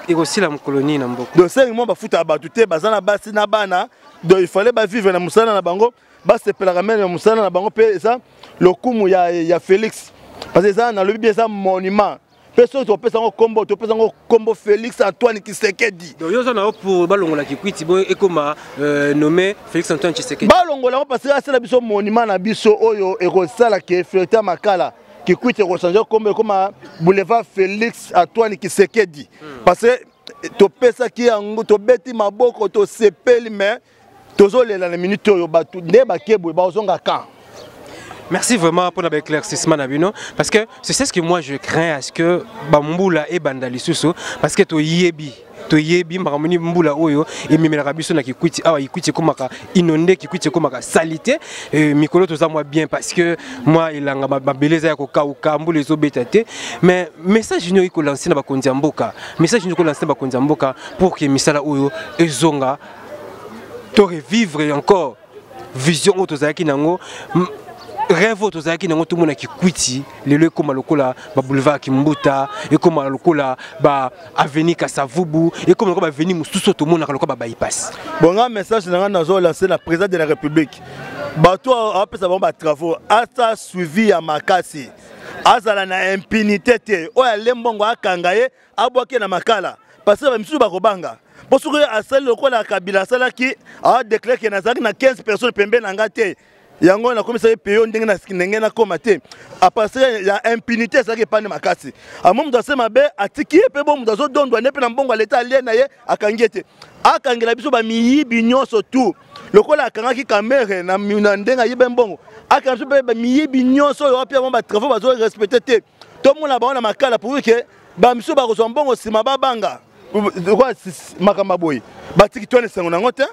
ekosila mokolo nini na mboka? Donc 5 mois bafutaka bato te, baza na basi na bana, donc il fallait bavivre na mosala na bango, basepelaka meme na mosala na bango. Mpe eza lokumu ya Félix, parce que eza, nalobi bien, eza monument. Mpe soki topesa yango nkombo, topesa yango nkombo Félix Antoine Tshisekedi. Donc yo oza na yo pour balongola Kikwiti bo ekoma nommé Félix Antoine Tshisekedi? Balongola yango parce que asala biso monument na biso oyo ekosala ke fierté ya Makala, Kikwiti ekochange nkombo, ekoma boulevard Félix Antoine Tshisekedi, parce que topesaki yango, tobeti maboko, tosepeli, mais tozolela na minute oyo bato nde bakebwe bazonga camp. Merci vraiment pour l'éclaircissement na bino, parce que c'est ce que moi je crains, à ce que bambula ebanda lisusu, parce que toyebi toyebi makambo nini mbula oyo ememelaka biso na Kikwiti awa. Kikwiti ekomaka inondé, Kikwiti ekomaka salité. Mikolo toza mwa bien parce que mwa elanga, mabele eza ya kokauka, mbula ezobeta te. Mais message nini oyi kolancer na bakonzi ya mboka? Message nini kolancer na bakonzi ya mboka pour que misala oyo ezonga, to revivre encore vision oyo tozalaki nango, rêve oyo tozalaki nango, tomona Kikwiti lelo ekóma lokola baboulevard Kimbuta, ekóma lokola baavenue Kasavubu, ekóma lokola baavenue mosusu oyo tomonaka lokola babypass? Bon, nga message na nga nazolancer na président de la République: bato apesa bango batravaux, ata suivi ya makasi, azala na impunité te. Oyo ale mbongo, akanga ye, abwaki na Makala, parce que bamisusu bakobanga. Mpo soki asali lokola Kabila asalaki, adéclare ke nazalaki na 15 personnes pembeni na nga te, yango nakomisaki peyo ndenge ndenge nakóma te. À partir ya impunité ezalaki epande makasi, amo moto ase mabe atiki ye mpe bo moto azodondwa nde mpe na mbongo ya leta alie na ye, akangi ye te. Akangela biso bamiyibi nyonso tu lokola akangaki Kamerhe na ndenge ayibe mbongo. Akanga biso mpe bamiyibi nyonso oyo wapi yango batravaux bazorespecte te, tomona bango na Makala, pour que bamisu bakozwa mbongo nsima babanga makambo boye. Batiki twani esengo nango te.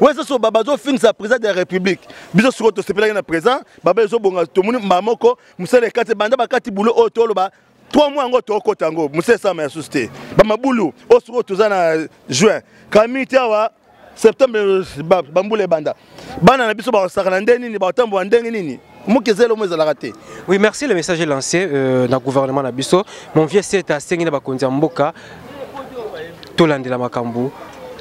Oyo eza so bazofingisa président de la République. Biso sikoyo tosepelaki na président baba, ezobonga, tomoni mbala moko mosala ekati. Banda bakati bulo oyo toloba 3 mois yango, tokota yango, mosala esalama ya susu te. Bamabulu oyo sikoyo toza na juin kami te, awa septembre bambula ebanda, bana na biso bakosaka na ndenge nini? Bakotambola ndenge nini? Moki eza elomo ezalaka te. Oui, merci, le message est lancé na gouvernement na biso. Mon vieux c'est asengi na bakonzi ya mboka tolandela makambo,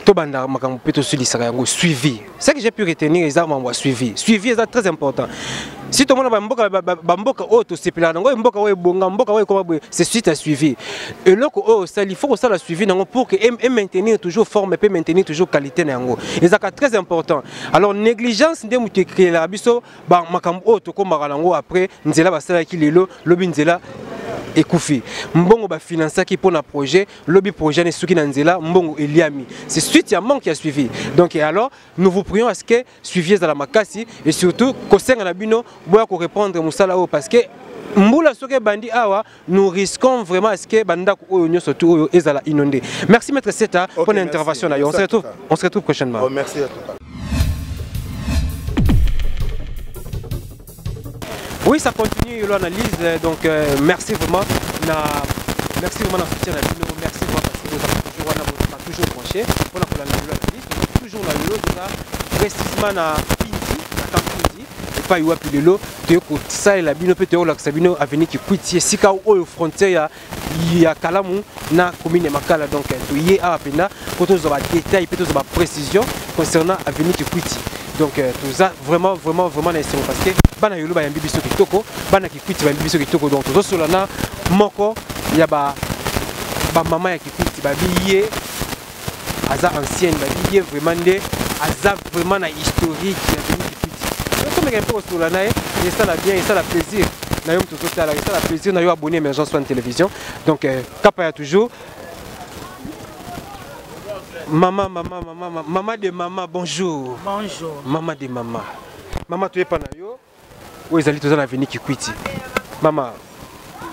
tobanda makambo mpe tosilisaka yango. Suivi, ce que j'ai pu retenir eza mambo ya suivi. Suivi eza très important. Si tomona bamboka, bamboka oyo tosepelaka nango, mboka oyo ebonga, mboka oyo ekoma boye, c'est suite à suivi. Eloko oyo osali, faut kosala suivi nango pour que e maintenir toujours forme mpe maintenir toujours qualité na yango, ezalaka très important. Alors négligence nde moto ekelaka biso makambo oyo tokomaka nango après. Nzela basalaki lelo, lobi nzela ekufi. Mbongo bafinansaki mpo na projet, lobi projet ne soki na nzela, mbongo eliami. C'est suite ya manque ya suivi. Donc alors nous vous prions à ce que suivi ezala makasi et surtout kosenga na bino boya koreprendre mosala oyo, parce que mbula soki ebandi awa, nous risquons vraiment à ce que bandako oyo nyonso tu oyo ezala inondé. Merci maître Seta, okay, pour l'intervention na yo. On se retrouve prochainement. Oh, merci à toi. Oui, ça continue l'analyse. Donc, merci vraiment. Merci vraiment na soutien na bino. Merci vraiment parce que vous avez toujours, on a toujours branché. On a pour l'analyse. Toujours na lelo, précisément na Pindi, na camp Pindi. Epai wapi lelo toye kosalela bino mpe toye kolakisa bino avenue Kikwiti, esika oyo frontière ya Kalamu na commune ya Makala. Donc toye awa mpenza mpo tozwa badétail mpe tozwa baprécision concernant avenue Kikwiti. Donc toza vraiment vraiment vraiment na esengo parce que bana Yolo bayambi biso kitoko, bana Kikwiti bayambi biso kitoko. Donc tozosola na moko ya bamama ya Kikwiti, babi ye aza ancienne, babi ye vraiment nde aza vraiment na historique ya avenue Kikwiti. Tomeka mpe kosolola na ye, esala bien, esala plaisir na yo moto ozotala, esala plaisir na yo abonné Emergence One Télévision. Donc euh, kapa ya toujours Maman, maman, maman, maman de maman, bonjour. Bonjour. Maman de maman. Maman, tu es pas na yo. Oyo ezali toza na avenue Kikwiti. Mama,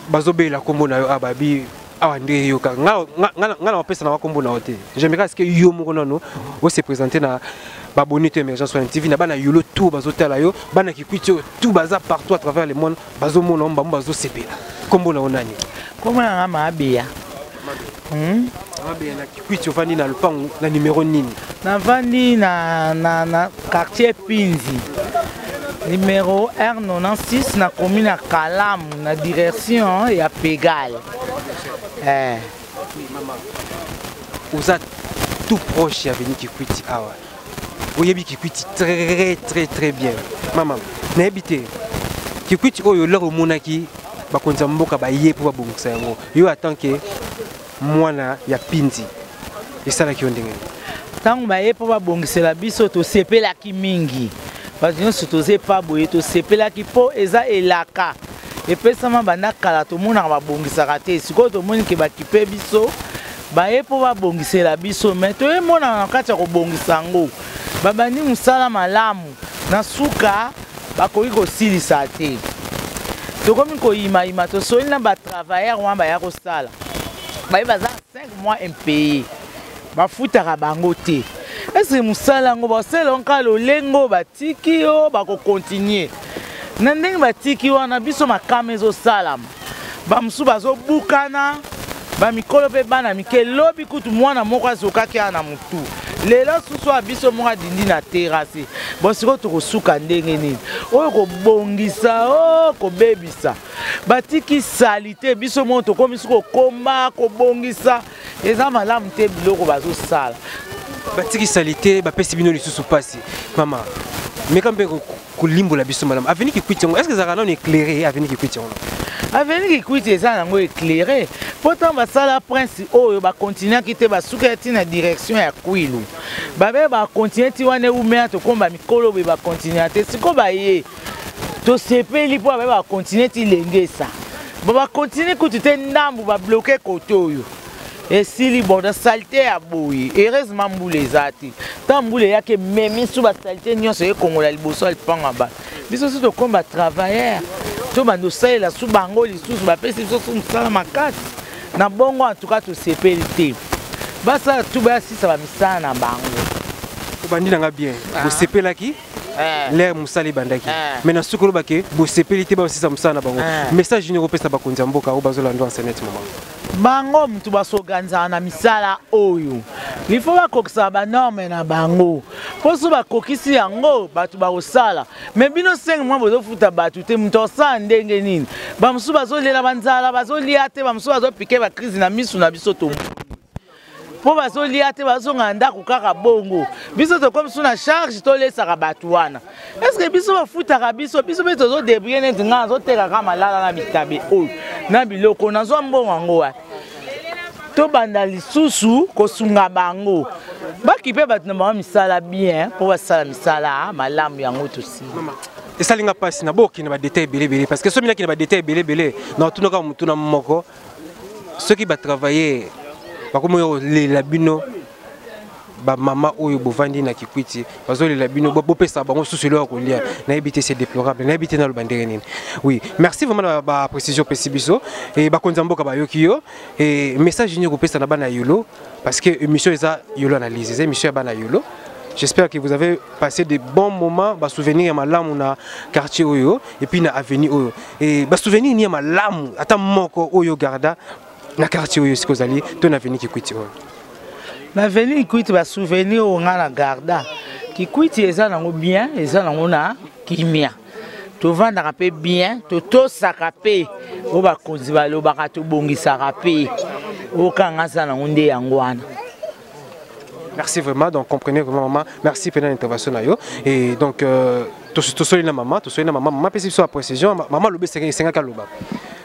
bazobela kombo na yo ah babi awa nde yoka nga nga na bapesa na kombo na yo te. J'aimerais ce que yo moko nano o se présenter na baboni to Emergence One TV na bana yolo tout bazotala yo, bana Kikwiti oyo tout baza partout à travers le monde bazomona yo bango bazosepela. Kombo na yo nani? Kombo na nga Mabeya. Hmm? Mabeya na Kikwiti ofandi na lopango na numero nini? Navandi na, na, na quartier Pinzi numéro R96 na commune ya Kalamu na direction ya Pegal. Eh. Oza tout proche ya avenue Kikwiti awa. Oyebi Kikwiti très très très bien. Mama, nayebi te. Kikwiti oyo lors omonaki bakonzi ya mboka baye mpo babongisa yango. Yo en tant que mwana ya Pinzi esalaki yo ndenge nini? Ntango baye mpo babongisela biso tosepelaki mingi, bato nyonso toza epa boye tosepelaki mpo eza elaka epesama banda kala, tomonaka babongisaka te. Sikoyo tomoni ke bakipe biso, baye mpo babongisela biso, me toyemonaka na kati ya kobongisa yango babandi mosala malamu, na suka bakoki kosilisa te. Tokomi koyimayima, tosoli na batravailleur wana baya kosala, baye baza 5 mois impayé, bafutaka bango te. Eske mosala yango basalela yango kaka lolengo batiki yo, bakokontinue na ndenge batiki wana? Biso makama ezosalama, bamosusu bazobukana, bamikolo mpe bana mike. Lobi kutu mwana moko azokaki awa na motu, lelo susu ya biso moko adindi na terase. Bon, sikoyo tokosuka ndenge nini? Oyo kobongisa o kobebisa, batiki salite, biso moko tokomi soki kokomba kobongisa, eza malamu te biloko bazosala. Batiki salite, bapesi bino lisusu mpasi. Mama, meka mpe kolimbola biso malamu avenue Kikwiti yango, est ce que ezalaka nano éclairé avenue Kikwiti yango? Avenue Kikwiti eza nango éclairé, mpo ntango basala prince oyo bakontinuaki te, basukaki ti na direction ya Kwilu, babe bakontinue ti wana eumea, tokomba mikolo boye bakontinua te. Sikoyo baye, tosepeli mpo babe bakontinue ti Lengesa, bo bakontinue kutu te, ndambu babloke kote oyo esili. Bon, na salite ya boye, heureusement mbula eza te. Ntango mbula eyaki ememi su basalite nyonso ekongola liboso ya lipango ya bato. Biso su tokomi batravailleur, tobanda osalela su bango lisusu, bapesi biso su mosala makasi na bongo. En tout cas tosepeli te, basala tu bayasisa bamisala na bango. Obandi nanga bien, bosepelaki l'heure mosala ebandaki, mais na suki olobake bosepeli te basisa mosala na bango. Message nini okopesa bakonzi ya mboka oyo bazolanda en ce moment? Bango mutu basoganzaka na misala oyo, il faut bakokisaka banorme na bango, mpo so bakokisi yango bato bakosala. Me bino 5 mois bozofuta bato te, moto akosala ndenge nini? Bamosusu bazolela banzala, bazolia te, bamosusu bazopike bacrise na misu na biso tomoni mpo bazolia te, bazonga na ndako kaka bongo. Biso tokomi su na charge, tolesaka bato wana. Estce biso bafutaka biso, biso mpe tozodébrouille. Neti ngai nazotekaka malala na bitabe oyo na biloko, nazwa mbongo yango wapi? Tobanda lisusu kosunga bango, bakipe bato na bango misala bien mpo basala misala malamu, yango tosili. Esalinga mpasi na bokende badetail ebele ebele, parce que soki minakende badetail ebele ebele na otunaka motuna moko, soki batravailleur bakomi kolela bino, bamama oyo bovandi na Kikwiti bazolela bino, bopesa bango susu eloko ya kolia, nayebi te. C'est déplorable, nayebi te naloba ndenge nini. Oui, merci vraiment na baprécision opesi biso. E bakonzi ya mboka bayoki yo. E message nini okopesa na bana Yolo? Parce que émission eza Yolo Analyse, eza émission ya bana Yolo. J'espère que vous avez passé de bons moments, ba souvenirs ya malamu na quartier oyo et puis na avenue oyo. Et ba souvenirs ni ya malamu ata moko oyo garda na quartier oyo siko ozali to na avenue Kikwiti oyo? Na avenue Kikwiti, basouvenir oyo nga na garda Kikwiti eza nango bien, eza nango na kimia, tovandaka mpe bien, totosaka mpe oyo bakonzi balobaka, tobongisaka mpe oyo kanga aza nango nde yango wana. Merci vraiment, donc comprenez vraiment maman, merci pour l'intervention na yo. Et donc euh, tosoli na maman, tosoli na maman, maman pesi biso précision, maman lobi esengaki aloba.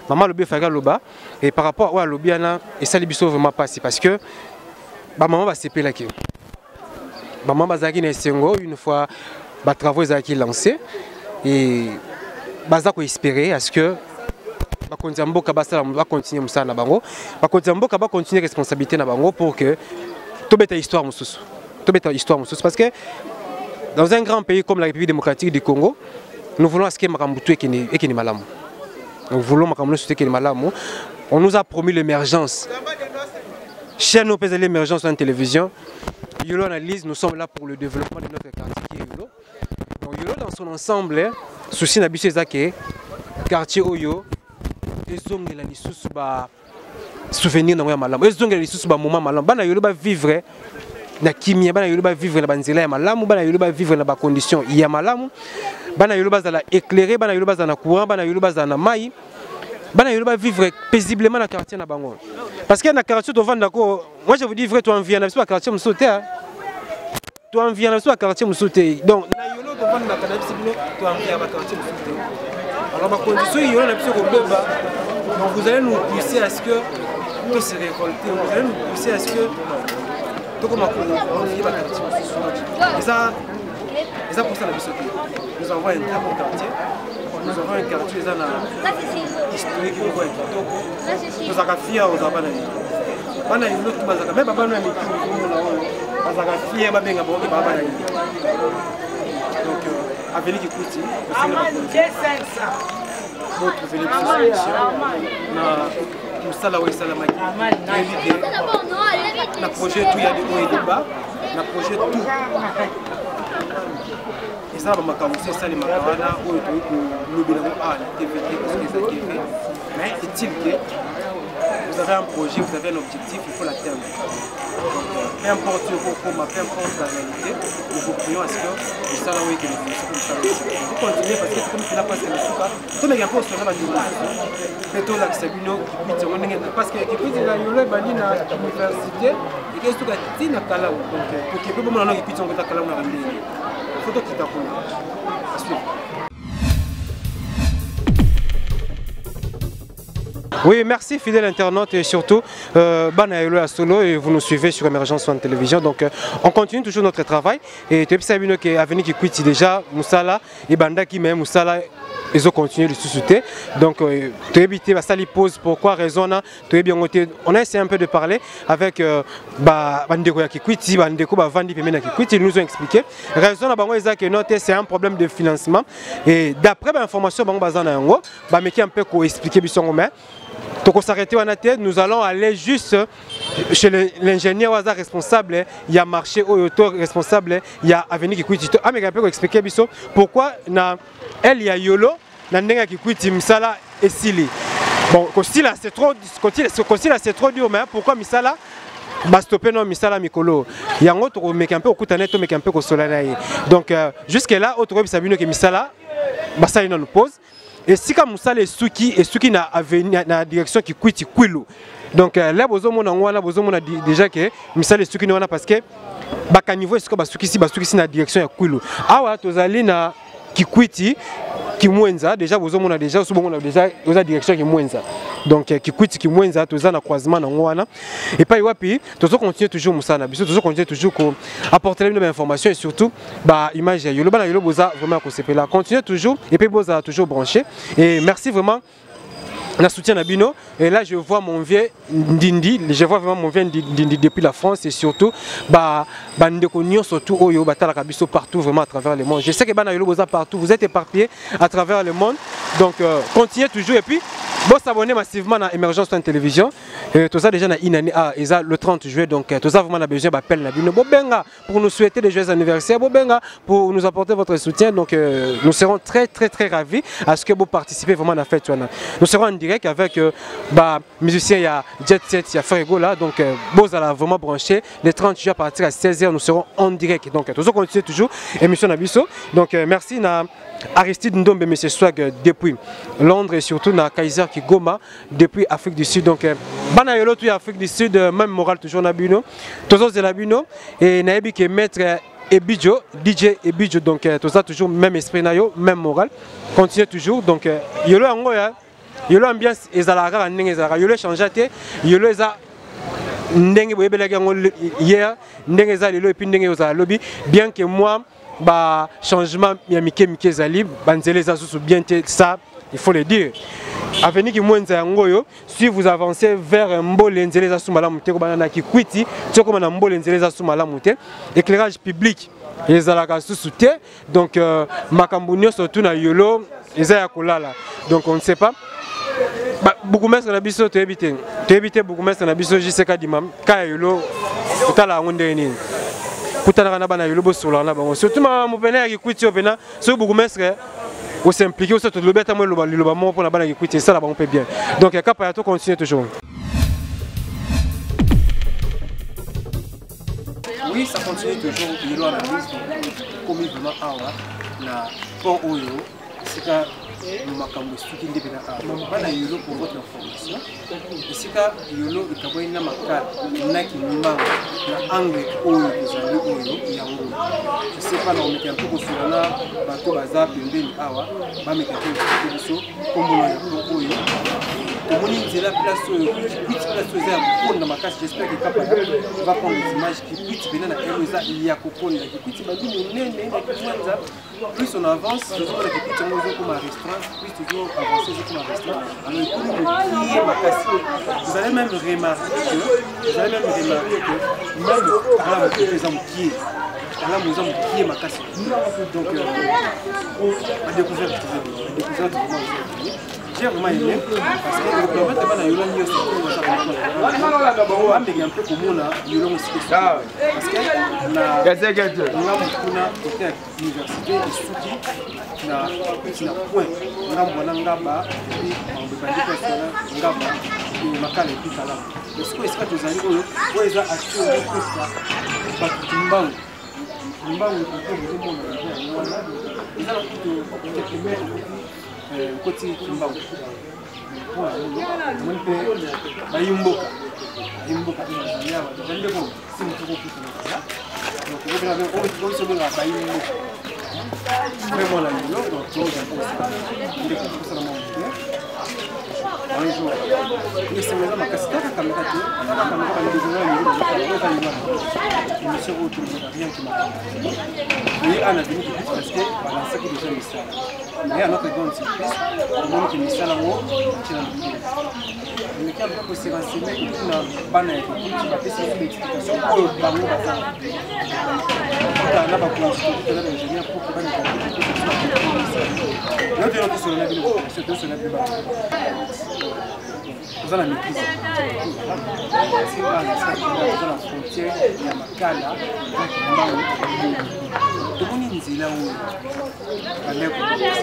Maman lobi efaki aloba et par rapport oyo alobi wana esali biso vraiment pasi, parce que bamama basepelaki. Bamama bazalaki na esengo une fois batravaux ezalaki lancé. Et baza ko espérer à ce que bakonzi ya mboka basala bacontinue mosala na bango, bakonzi ya mboka bacontinue responsabilité na bango pour que tobeta histoire mosusu, tobeta histoire mosusu, parce que dans un grand pays comme la République démocratique du Congo, nous voulons à ce que makambo tu ekende ekende malamu. Nous voulons makambo nyonso ekende malamu. On nous a promis l'émergence. Chaîne opesa l'émergence en télévision. Yolo Analyse, nous sommes là pour le développement de notre quartier qui est Yolo. Donc Yolo dans son ensemble, souci na biso eza ke quartier oyo ezongela lisusu ba souvenir nango ya malamu, ezongela lisusu ba moment malamu. Bana Yolo ba vivre na kimia, bana Yolo ba vivre na banzela ya malamu, bana Yolo ba vivre na ba condition ya malamu, bana Yolo bazala éclairé, bana Yolo bazala na courant, bana Yolo bazala na mai, bana Yolo ba vivre paisiblement na quartier na bango. Parce que na quartier tovanda ko, moi je vous dis vrai, toi envie na biso ba quartier mosusu te, hein. Toi envie na biso ba quartier mosusu te. Donc na Yolo tovanda na biso bino, toi envie ba quartier mosusu te. Alors ba condition Yolo na biso kobeba, donc vous allez nous pousser à ce que tout se révolte, vous allez nous pousser à ce que tokoma ko envie ba quartier mosusu. Et ça, et ça pour ça la biso te. Nous avons un très bon quartier. Nous avons un quartier eza na historique moko ya kitoko. Tozalaka fier ozala bana Yolo. Bana Yolo tu bazalaka, même bana ya mikili ozomona oyo bazalaka fier babenga bango ke baa bana Yolo. Donc avenue Kikwiti, tosengi bakonzi botrouver biso solution na mosala oyo esalamaki. Toyebi ke na projet tout ya de haut et de bas, na projet tout eza na bamakambo mosusu esalemaka wana oyo toyei kolobela yango awa na TV te parce que eza TV. Mais est-il que vous avez un projet, vous avez un objectif, il faut l'atteindre. Donc, peu importe ce qu'on peu importe la réalité, nous vous prions à ce que le salaire que nous voulons. Vous continuez parce que comme tu n'as pas ce que tu as un peu sur la mais toi là, c'est une autre qui parce que qui puisse la yolo bandi na université et qu'est-ce que tu as na kala donc pour que peu mon qui puisse on kala na ndenge photo qui t'a à suivre. Oui, merci fidèles internautes et surtout Bana Yolo à Solo, et vous nous suivez sur Émergence One Télévision. Donc on continue toujours notre travail et tu sais bien que avenue Kikwiti déjà Moussala et Banda qui même Moussala ils ont continué de sous-souter. Donc tu éviter la salle pause pourquoi raison là tu bien on a essayé un peu de parler avec ba bandeko ya Kikwiti, bandeko ba vandi pembeni ya Kikwiti, ils nous ont expliqué raison na bango eza que note c'est un problème de financement et d'après ba information bango bazana yango ba meki un peu ko expliquer biso mais donc on s'arrêter en tête, nous allons aller juste chez l'ingénieur Waza responsable, il y a marché auto responsable, il y a avenue Kikwiti. Ah mais un peu expliquer biso pourquoi na elle y a Yolo na ndenge Kikwiti misala esili. Bon, kosila c'est trop, kosila c'est trop dur, mais pourquoi misala ba stopper non misala mikolo. Yango to meka un peu okutana to meka un peu kosola na ye. Donc jusque là autre sabino ke misala basali na nous pose. Et si comme musala esuki, esuki na avenue, na direction Kikwiti Kwilu. Donc là bozomona ngwana, bozomona déjà que misala esuki wana parce que ba caniveau esuka basuki si basuki si na direction ya Kwilu. Awa tozali na Kikwiti Kimwenza déjà bozomona déjà so bomona déjà oza direction Kimwenza. Donc Kikwiti Kimwenza toza na croisement na ngwana. Et pas wapi tozo continuer toujours musala biso, tozo continuer toujours ko apporter une information et surtout ba image ya Yolo bana Yolo boza vraiment ko sepela. Continuer toujours et puis boza toujours branché et merci vraiment na soutien na bino. Et là je vois mon vieux Ndindi, je vois vraiment mon vieux Ndindi depuis la France et surtout ba bandeko nyonso surtout oyo batalaka biso partout vraiment à travers le monde. Je sais que bana Yolo boza partout, vous êtes éparpillés à travers le monde. Donc continuez toujours et puis bon s'abonner massivement à Émergence One Télévision. Tout ça déjà na une année, ah, et ça, le 30 juillet, donc tout ça vraiment on a besoin d'appel na bino. Bobenga pour nous souhaiter des joyeux anniversaires, Bobenga pour nous apporter votre soutien. Donc nous serons très très très ravis à ce que vous participez vraiment à la fête. Nous serons en direct avec bah, musicien, il y a Jet Set, il y a Ferrego là, donc vous allez vraiment brancher le 30 juillet à partir de seize heures, nous serons en direct. Donc toujours continuer toujours émission na biso. Donc merci na Aristide Ndombe, Monsieur Swag depuis Londres et surtout na Kaiser Kigoma depuis Afrique du Sud. Donc bana yolo tout Afrique du Sud, même moral toujours na bino, toujours de la bino et nayebi ke maître Ebidjo, DJ Ebidjo, donc tout ça toujours même esprit na yo, même moral. Continuez toujours. Donc yolo yango ya yolo ambiance ezalaka kaka ndenge ezalaka, yolo échange te, yolo eza ndenge boyebelaki yango hier, ndenge eza lelo et puis ndenge ozala lobi, bien que moi Ba changement ya mike mike ezali, banzela eza susu bien te, ça il faut le dire. Avenue Kimwenza yango oyo, si vous avancez vers Mbole, nzela eza su malamu te, kobanda na Kikwiti ti okoma na Mbole, nzela eza su malamu te. Éclairage public ezalaka susu te. Donc makambo nyonso tu na Yolo eza ya kolala. Donc on ne sait pas. Ba, bourgmestre na biso toyebi te, toyebi te bourgmestre na biso JC Kadima kaya Yolo kotala yango ndenge nini, kutanaka na bana Yolo, bosolaka na bango, surtout mama mopene ya Kikwiti oyo pena. Soki bourgmestre os'impliquer, oso tolobi ata mwa eloba liloba moko mpona bana Kikwiti, esala bango mpe bien. Donc ya kapa ya to continue toujours. Oui, ça continue toujours. Yolo analyse, donc komi vraiment awa na pont oyo esika makambo esuki nde mpena awa. Bana Yolo, pour votre information, esika Yolo ekabwani na Makala na Kimbangu na angle oyo ezali oyo yango, je sais pas, na komeka mpe kosola na bato baza pembeni awa, bameka mpe expliquer biso nkombo na yango oyo tomoni nzela place oyo Kikwiti, place oyo eza ya kokonda makasi. J'espère que Kapaya va prendre les images. Kikwiti pena na yango eza ya kokonda. Kikwiti bandi monene na Kimwenza, plus on avance tozomona Kikwiti yango ezokoma restreint, plus toujours avance ezokoma restreint. Alors ekomi mokie makasi. Vous allez même remarquer que, vous allez même remarquer que même kalamu kutu eza mokie, kalamu eza mokie makasi. Donc badécouverte, badécouverte vraiment eza. J'ai vraiment aimé parce que ekopermettre bana Yolo nyonso bameka mpe komona Yolo mosika, parce que na ngambo kuna côté ya université esuki na kuti na point ngambo wana Ngaba, et puis makambo ebandi place wana Ngaba, Makala et puis Kalamu. Sikoyo esika tozali oyo, oyo eza action okosa bato Kimbangu, Kimbangu kote bozomona eza yango wana, eza na kutu quelques mètres okoti Kimbangu. Omoni mpe bayimboka, bayimboka mpe bazali awa deja. Ndeko si motu kokuta na nzela, donc obiso obengaka bayimboka vraiment na lelo. Donc ndeko kosala mwa moke. Bonjour, esengo eza makasi. Kaka kamera te, kaka kamera. Bandeko na lelo bazotala oyo eza lelo émission oyo tolobaka rien que makambo ye ana venu Kikwiti, parce que balansaki déjà misala. Mais à notre grande surprise, omoni ke misala yango tina mokili omeki aluka kose renseigner kotuna bana ya Kikwiti, bapesi biso baexplication oyo bango baza kotala na bakonzi, kokutana na baingénieur pour ke bameka yo te tosolola na bino population, tosolola na bino bana toza na maîtrise, toza na frontière ya Makala na Kimbangu. Tomoni nzela oyo bandeko ndenge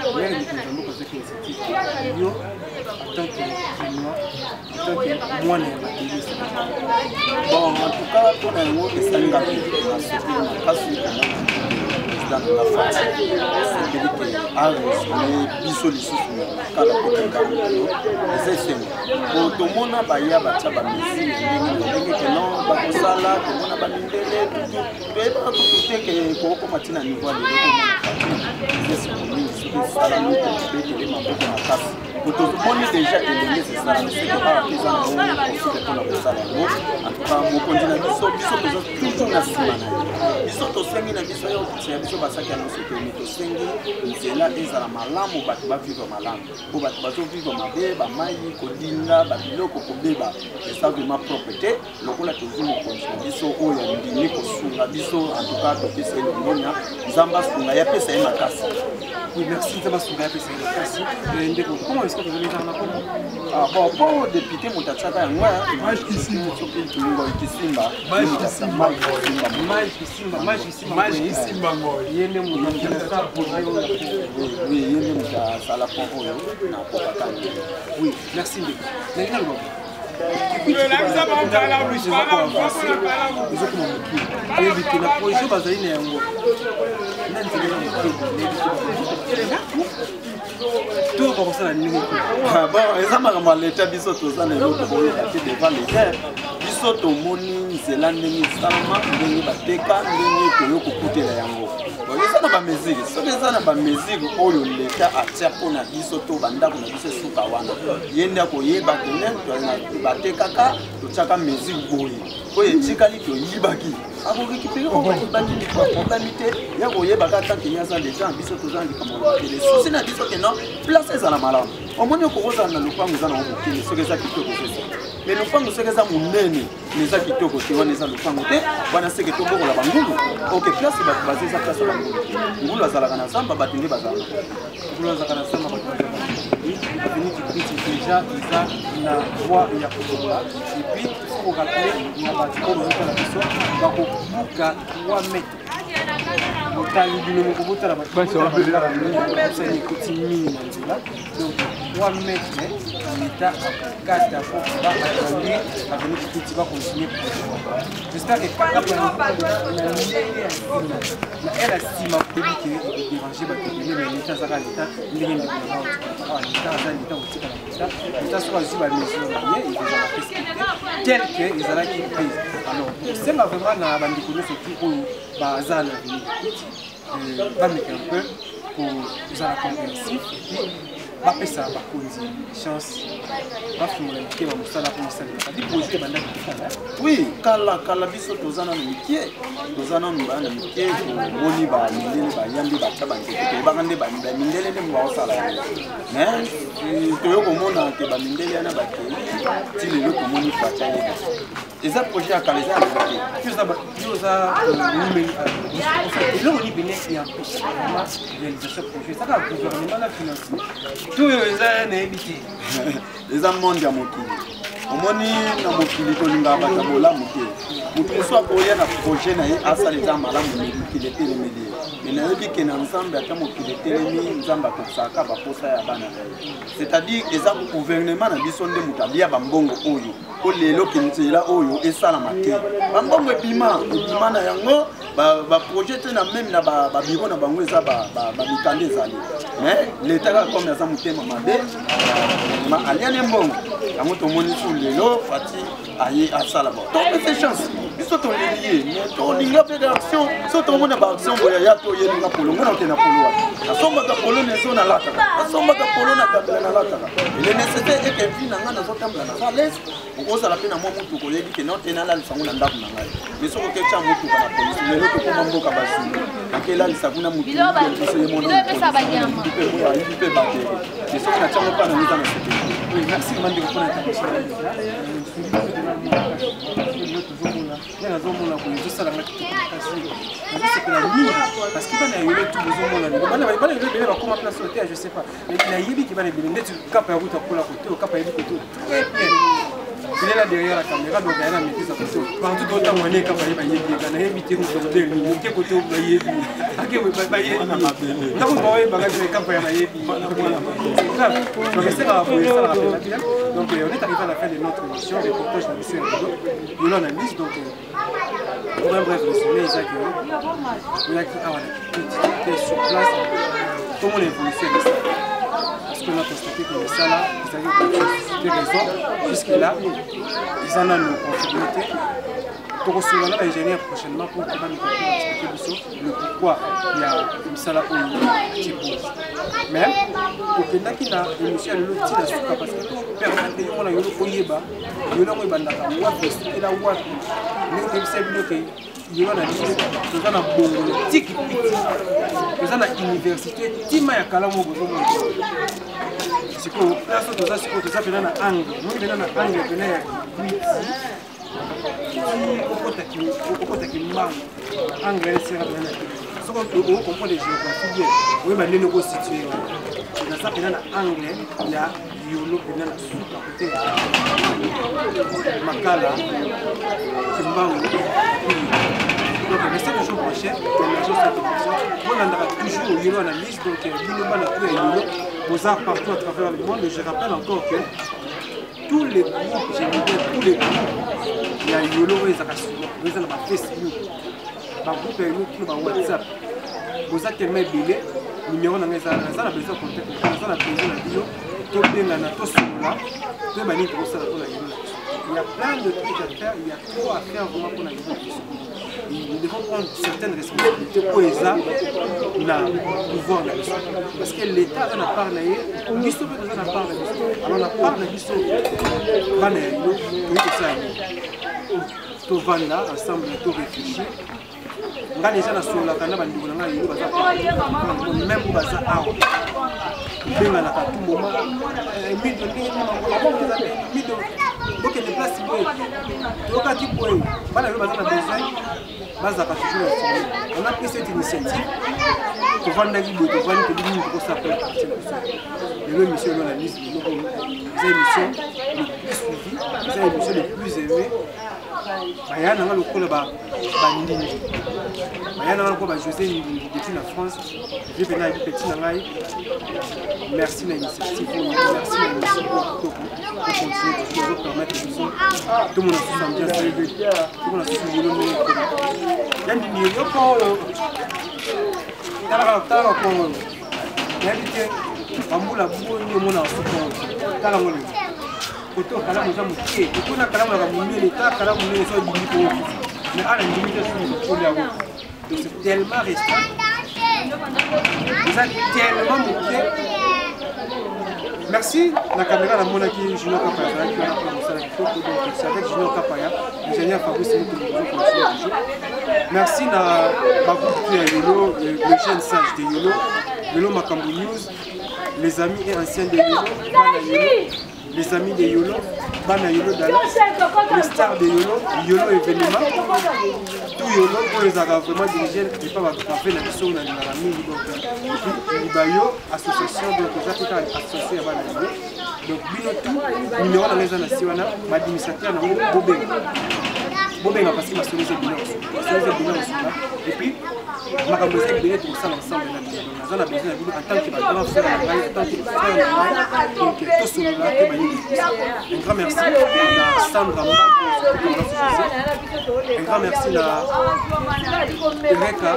mokonzi ya mboka azwaki initiative. Yo en tant que Kinois, en tant que mwana ya mabele? Bon, en tout cas mpona yango esalinga mpe nasepeli makasi. Président de la France asepeli ke araisonne biso lisusu na Makala mpe Kingambo. Lelo eza esengo po tomona baya batya bamesure ndenge na ndenge ke non bakosala. Tomona bamindele tutu, toyebaka kutu te ke kokokoma ntina niveau ya lelo. Tomona eza esengo mingi soki esalami, tobetele maboko makasi po tomoni déjà elenge esalami. Soki awa mpe eza nango possible mpona kosala yango, en tout cas mokonzi na biso, biso toza toujours na nsima na ye. Biso tosengi na biso ya okitisa ya biso basaki ya nyonso te, mais tosengi nzela ezala malamu, bato bavivre malamu, po bato bazovivre mabe, bamai kodinda, babiloko kobeba, eza vraiment propre te. Lokola tozwi mokonzi na biso oyo andimi kosunga biso, en tout cas topesa ye longonya, Nzambe asunga ye, apesa ye makasi. Oui, merci, Nzambe asunga ye, apesa ye makasi. Ndeko, comment est-ce que tozali ezala na kombo? Ah, bon, po député moto atiaka yango soki Ngoi Kisimba. Mike Kisimba, ye nde moto asala projet oyo. Oui, ye nde moto asala pont oyo na Kokakani. Oui, merci ndeko. Ndenge naloba, ezokoma moke, toyebi te na projet bazali na yango na nzela eza moke, to bakosala ndenge? Bon, eza makambo ya leta, biso toza na eloko koyoka te devant leta. Biso tomoni nzela ndenge esalama, ndenge bateka, ndenge toyo kokutela yango. Bon, eza na bamesure, soki eza na bamesure oyo leta atia mpo na biso to bandako na biso esuka wana, ye nde akoyeba kene batekaka, totiaka mesure boye, oyo etikali toyibaki, akorécupérer oyo bayibaki. Problème te, ya koyebaka tant que ye aza leta. Biso toza na likambo lokele susi na biso ke non, place ezala malamu. Omoni, okokozala na lopango eza nango mokili, soki eza kitoko sesa, mais lopango soki eza monene mais eza kitoko te, wana eza lopango te, wana seke tobokola bangulu. Ok, place bato baza eza place ya bangulu. Ngulu azalaka na zamba, bato nde bazalaka. Ngulu azalaka na zamba, bato bazalaka. Avenue Kikwiti déjà eza na voie ya kobonga. Et puis il faut korappeler na bato oyo bazotala biso, bakobuka 3 mètres. Botali bino moko, botala bato ekoti mingi na nzela. Donc 3 mètres, l'état akokata po baagrandir avenue Kikwiti, bacontinue projet. J'espère que kaka na ndenge ya nsima na ere ya nsima, koyebi ke ekodéranger bato ebele, mais leta azaka leta. Ndenge ndeko na nga, leta aza leta, kotikala leta. Leta soki azwi bamesure na ye, ekozala respecté tel que ezalaki prise. Alors kosenga vraiment na bandeko nyonso tu oyo baza na avenue Kikwiti, bameka un peu kozala compréhensif et puis bapesa bakonzi chance, bafungola mitema, mosala mpo esalemaka. Di projet ebandaki kosala. Oui, kala kala, biso toza nano mike, toza nano bana mike, tomoni bamindele baya nde batya banzete. Toyebaka nde bamindele nde baosala yango, mais toyo komona ke bamindele wana bakei. Ti lelo tomoni Fatshi yeba, eza projet ya kala, eza ya lelo te. Yo oza eloko nini pene empêche vraiment réalisation projet? Ezaka gouvernement na financement to oyo eza, nayebi te. Eza monde ya mokili. Omoni, na mokili tolingaka bato ya bolamu te. Moto mosusu akoya na projet na ye, asala, eza malamu, mais mokili etelemeli ye. Mais nayebi ke na Nzambe, ata mokili etelemi, Nzambe akokisaka baposa ya bana na ye. C'est-à-dire eza gouvernement na biso nde moto alia bambongo oyo, po lelo ke nzela oyo esalama te. Bambongo ebima, ebima na yango baprojet te, na même na babiro na bango eza bamikanda ezali. Mais leta kaka comme aza motema mabe, ma aliani mbongo yango. Tomoni su lelo Fatshi aye asala bo, topese chance. Biso toleli ye, mais tolinga mpe action. So tomona baaction boya ya toyelinga polo, ngona okende na polo wana. Nasombaka polo na ezo, nalataka, nasombaka polo na kabila, nalataka. Le nécessaire eke vi na ngai, nazotambola, naza lese. Okozala mpe na mwa motuka, oyebi ke no te, nalalisa yango na ndako na ngai. Mais soki oketya motuka na polisi, lelo tokóma mboka basulu, nakelalisa kuna motu biso ye mona ayibi mpe bateri. Mais soki natyango mpa na eza na sécurité. Oui, merci bandeko mpona intervention. Tozomona nde nazomona boye, ezosalanga kitoko makasi, nazosepela mingi parce que bana ya Yolo tu bozomona lelo, bana Yolo ebele bakoma place oyo te. Je sais pas, nayebi ke bana ebele ndeti kapa ya kuta kola kote oyo, kapa yebi kote très bien. Il est là derrière la caméra, donc il y a la maîtrise à côté. Partout où on est, quand il y a nayebi te moto moke kote bayebi ake bayebi ntango baoyebaka kapa ya bayebi. C'est grave. Donc esekaka boye, esalaka mpenza bien. Donc on est arrivé à la fin de notre émission, reportage na biso ya lelo, Yolo Analyse. Donc pour un bref résumé, eza ke oyaki awa na Kikwiti te, sur place tomona évolution ya misala, parce qu'on a constaté que misala ezalaki te raison jusque là eza nano confirmé te. Tokosolola na baingénieur prochainement pour que bameka expliquer biso le pourquoi ya misala oyo atie pause. Mais tokendaki na émission ya lelo ntina suka parce que topermettre yo mona Yolo, oyeba Yolo yango ebandaka wapi, esukela wapi. Ndenge toyebisa bino ke Yolo na biso toza na Bongolo ti Kikwiti, toza na université ntima ya kalamu. Bozomona sikoyo place oyo toza sikoyo, toza mpena na angle moi, mpena na angle mpena ya Kikwiti okotaki mbangu, angle esera mpena na soki ocomprendre géographie bien, oyeba ndenge okositue. Naza mpena na angle ya Yolo, mpena na suka kote ya Makala, Kimbangu. Donc restez toujours branchés Émergence ya Télévision, bolandaka toujours Yolo Analyse. Donc bino bana tu ya Yolo boza partout à travers le monde, je rappelle encore que tous les groupes, je dis bien tous les groupes ya Yolo oyo ezalaka sur, eza na bafacebook, bagroupe ya Yolo kino bawhatsapp, boza tellement ebele. Numéro na ngai eza, naza na besoin contact, naza na besoin na bino, tobengana, tosolola, toyeba nini tokosala mpona Yolo na biso. Il y a plein de trucs à faire, il y a trop à faire vraiment mpona Yolo na biso. Nous devons prendre certaines responsabilités oyo eza na pouvoir na biso, parce que l'État aza na part na ye, biso mpe toza na part na biso. Alors na part na biso, bana ya yo, toyei kosala nini? Tovanda ensemble, to réfléchir. Nga deja nasololaka na bandeko na ngai lelo baza même oyo baza awa, tobenganaka tout moment. Mido, ndenge mido bokende place boye, toyokaki boye. Bana lelo baza na besoin bazalaka toujours informé. On a pris cette initiative, tovandaki boye, tovandi, tobi nini tokosala mpona quartier na biso. Lelo émission elo na lise, lelo oyo eza émission le plus suivi, eza émission le plus aimé. Baya nanga lokola bandindi, baya nanga lokola bajosé Ndindi depuis na France, vie mpena yebi petit na ngai. Merci na initiative oyo, merci na émission oyo kitoko. Tocontinue toujours, ozopermettre biso tomona susu ambiance, tomona susu lelo ndenge ekoma ya ndindi yo mpo oyo. Talaka, talaka kongo oyo, nayebi te bambula boni omonaka suku oyo. Tala ngo lelo, koto kalamu eza moke, koto na kalamu yaka monene. Ta kalamu monene so ebimi po okufa, mais ana ndimi te soki okoli yango. Donc c'est tellement restreint, eza tellement moke. Merci na caméra, namonaki Junior Kapaya azalaki wana mpona mosala kitoko. Donc c'est avec Junior Kapaya, ingénieur Fabrice Mutu, tozo continuer toujours. Merci na bagroupe ya Yolo, le jeune sage de Yolo, Yolo Makambo News, les amis et anciens de Yolo, bana Yolo, les amis de Yolo, bana Yolo Dallas, les stars de Yolo, Yolo événement, tout Yolo oyo ezalaka vraiment dirigé epa bave na biso oyo nalingaka mingi. Donc et puis Libayo association, donc eza mpe kaka association ya bana Yolo. Donc bino tout, numéro na ngai eza na si wana, baadministrateur nango bobenga, bobenga, parce que masolo eza ebele, masolo eza ebele kosuka. Et puis makambo eza ebele tokosala ensemble na bino. Naza na besoin na bino en tant que bagrand frère na ngai, en tant que frère na ngai. Donc tosolola te bayebi. Un grand merci na Sandra Mbago, un grand merci na Ereka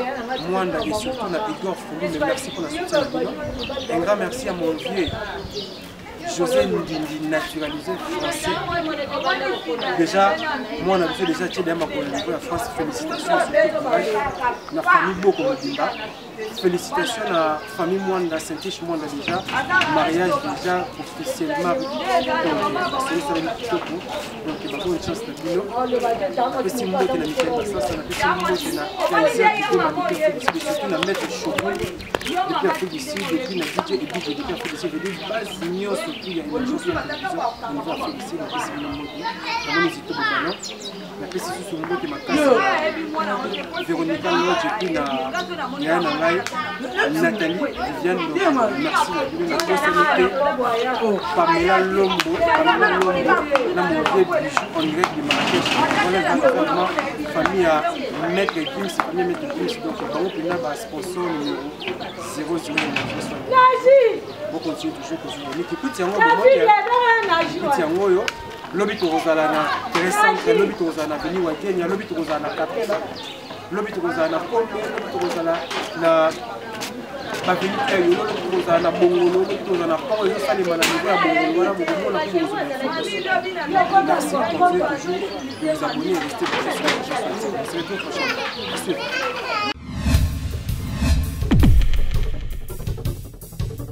Mwanda et surtout na Edouard Fulume, merci pour la soutien na bino. Un grand merci à mon vieux José Ndindi, naturalisé français. Déjà, moi, on a vu déjà Tchède Makolo niveau la France. Félicitations, surtout courage. La famille Boko Mobimba. Félicitations à la famille Mwanda, Saint-Tiche Mwanda déjà. Mariage déjà officiellement. Donc, c'est ça le kitoko. Donc, bonne chance na bino. Napesi mbote na Michael Basasa, napesi mbote na Kaiser Kigoma depuis Afrique du Sud, surtout na Maître Chogo depuis Afrique du Sud, depuis na DJ Ebijo depuis Afrique du Sud, depuis base nyonso tout ya émergence ya télévision au niveau Afrique du Sud, napesi bino mbote. Namoni Zito Bobano, napesi susu mbote makasi na Véronica Lodge et puis na yaya na ngai Nathalie Viviane. Donc merci na bino. Nabosani te Pamela Lombo, Pamela Lombo na mon vieux Bijou en direct de Marrakech. Wana eza vraiment famille ya Maître Gims, famille ya Maître Gims. Donc bango mpena basponsor numéro 00. Bocontinue toujours kozwa miki yango, bomoi yango oyo. Lobi tokozala na terrain centre, lobi tokozala na avenue wa Kenya, lobi tokozala na Kapela, lobi tokozala na Kombe, lobi tokozala na baveni ya Yolo, lobi tokozala na Bongolo, lobi tokozala na pont ezosalema na niveau ya Bongolo wana. Bokomona mpo bokozwa information. Merci, continuez toujours de vous abonner et rester branchés sur la chaîne. On se retrouve prochainement. À suivre.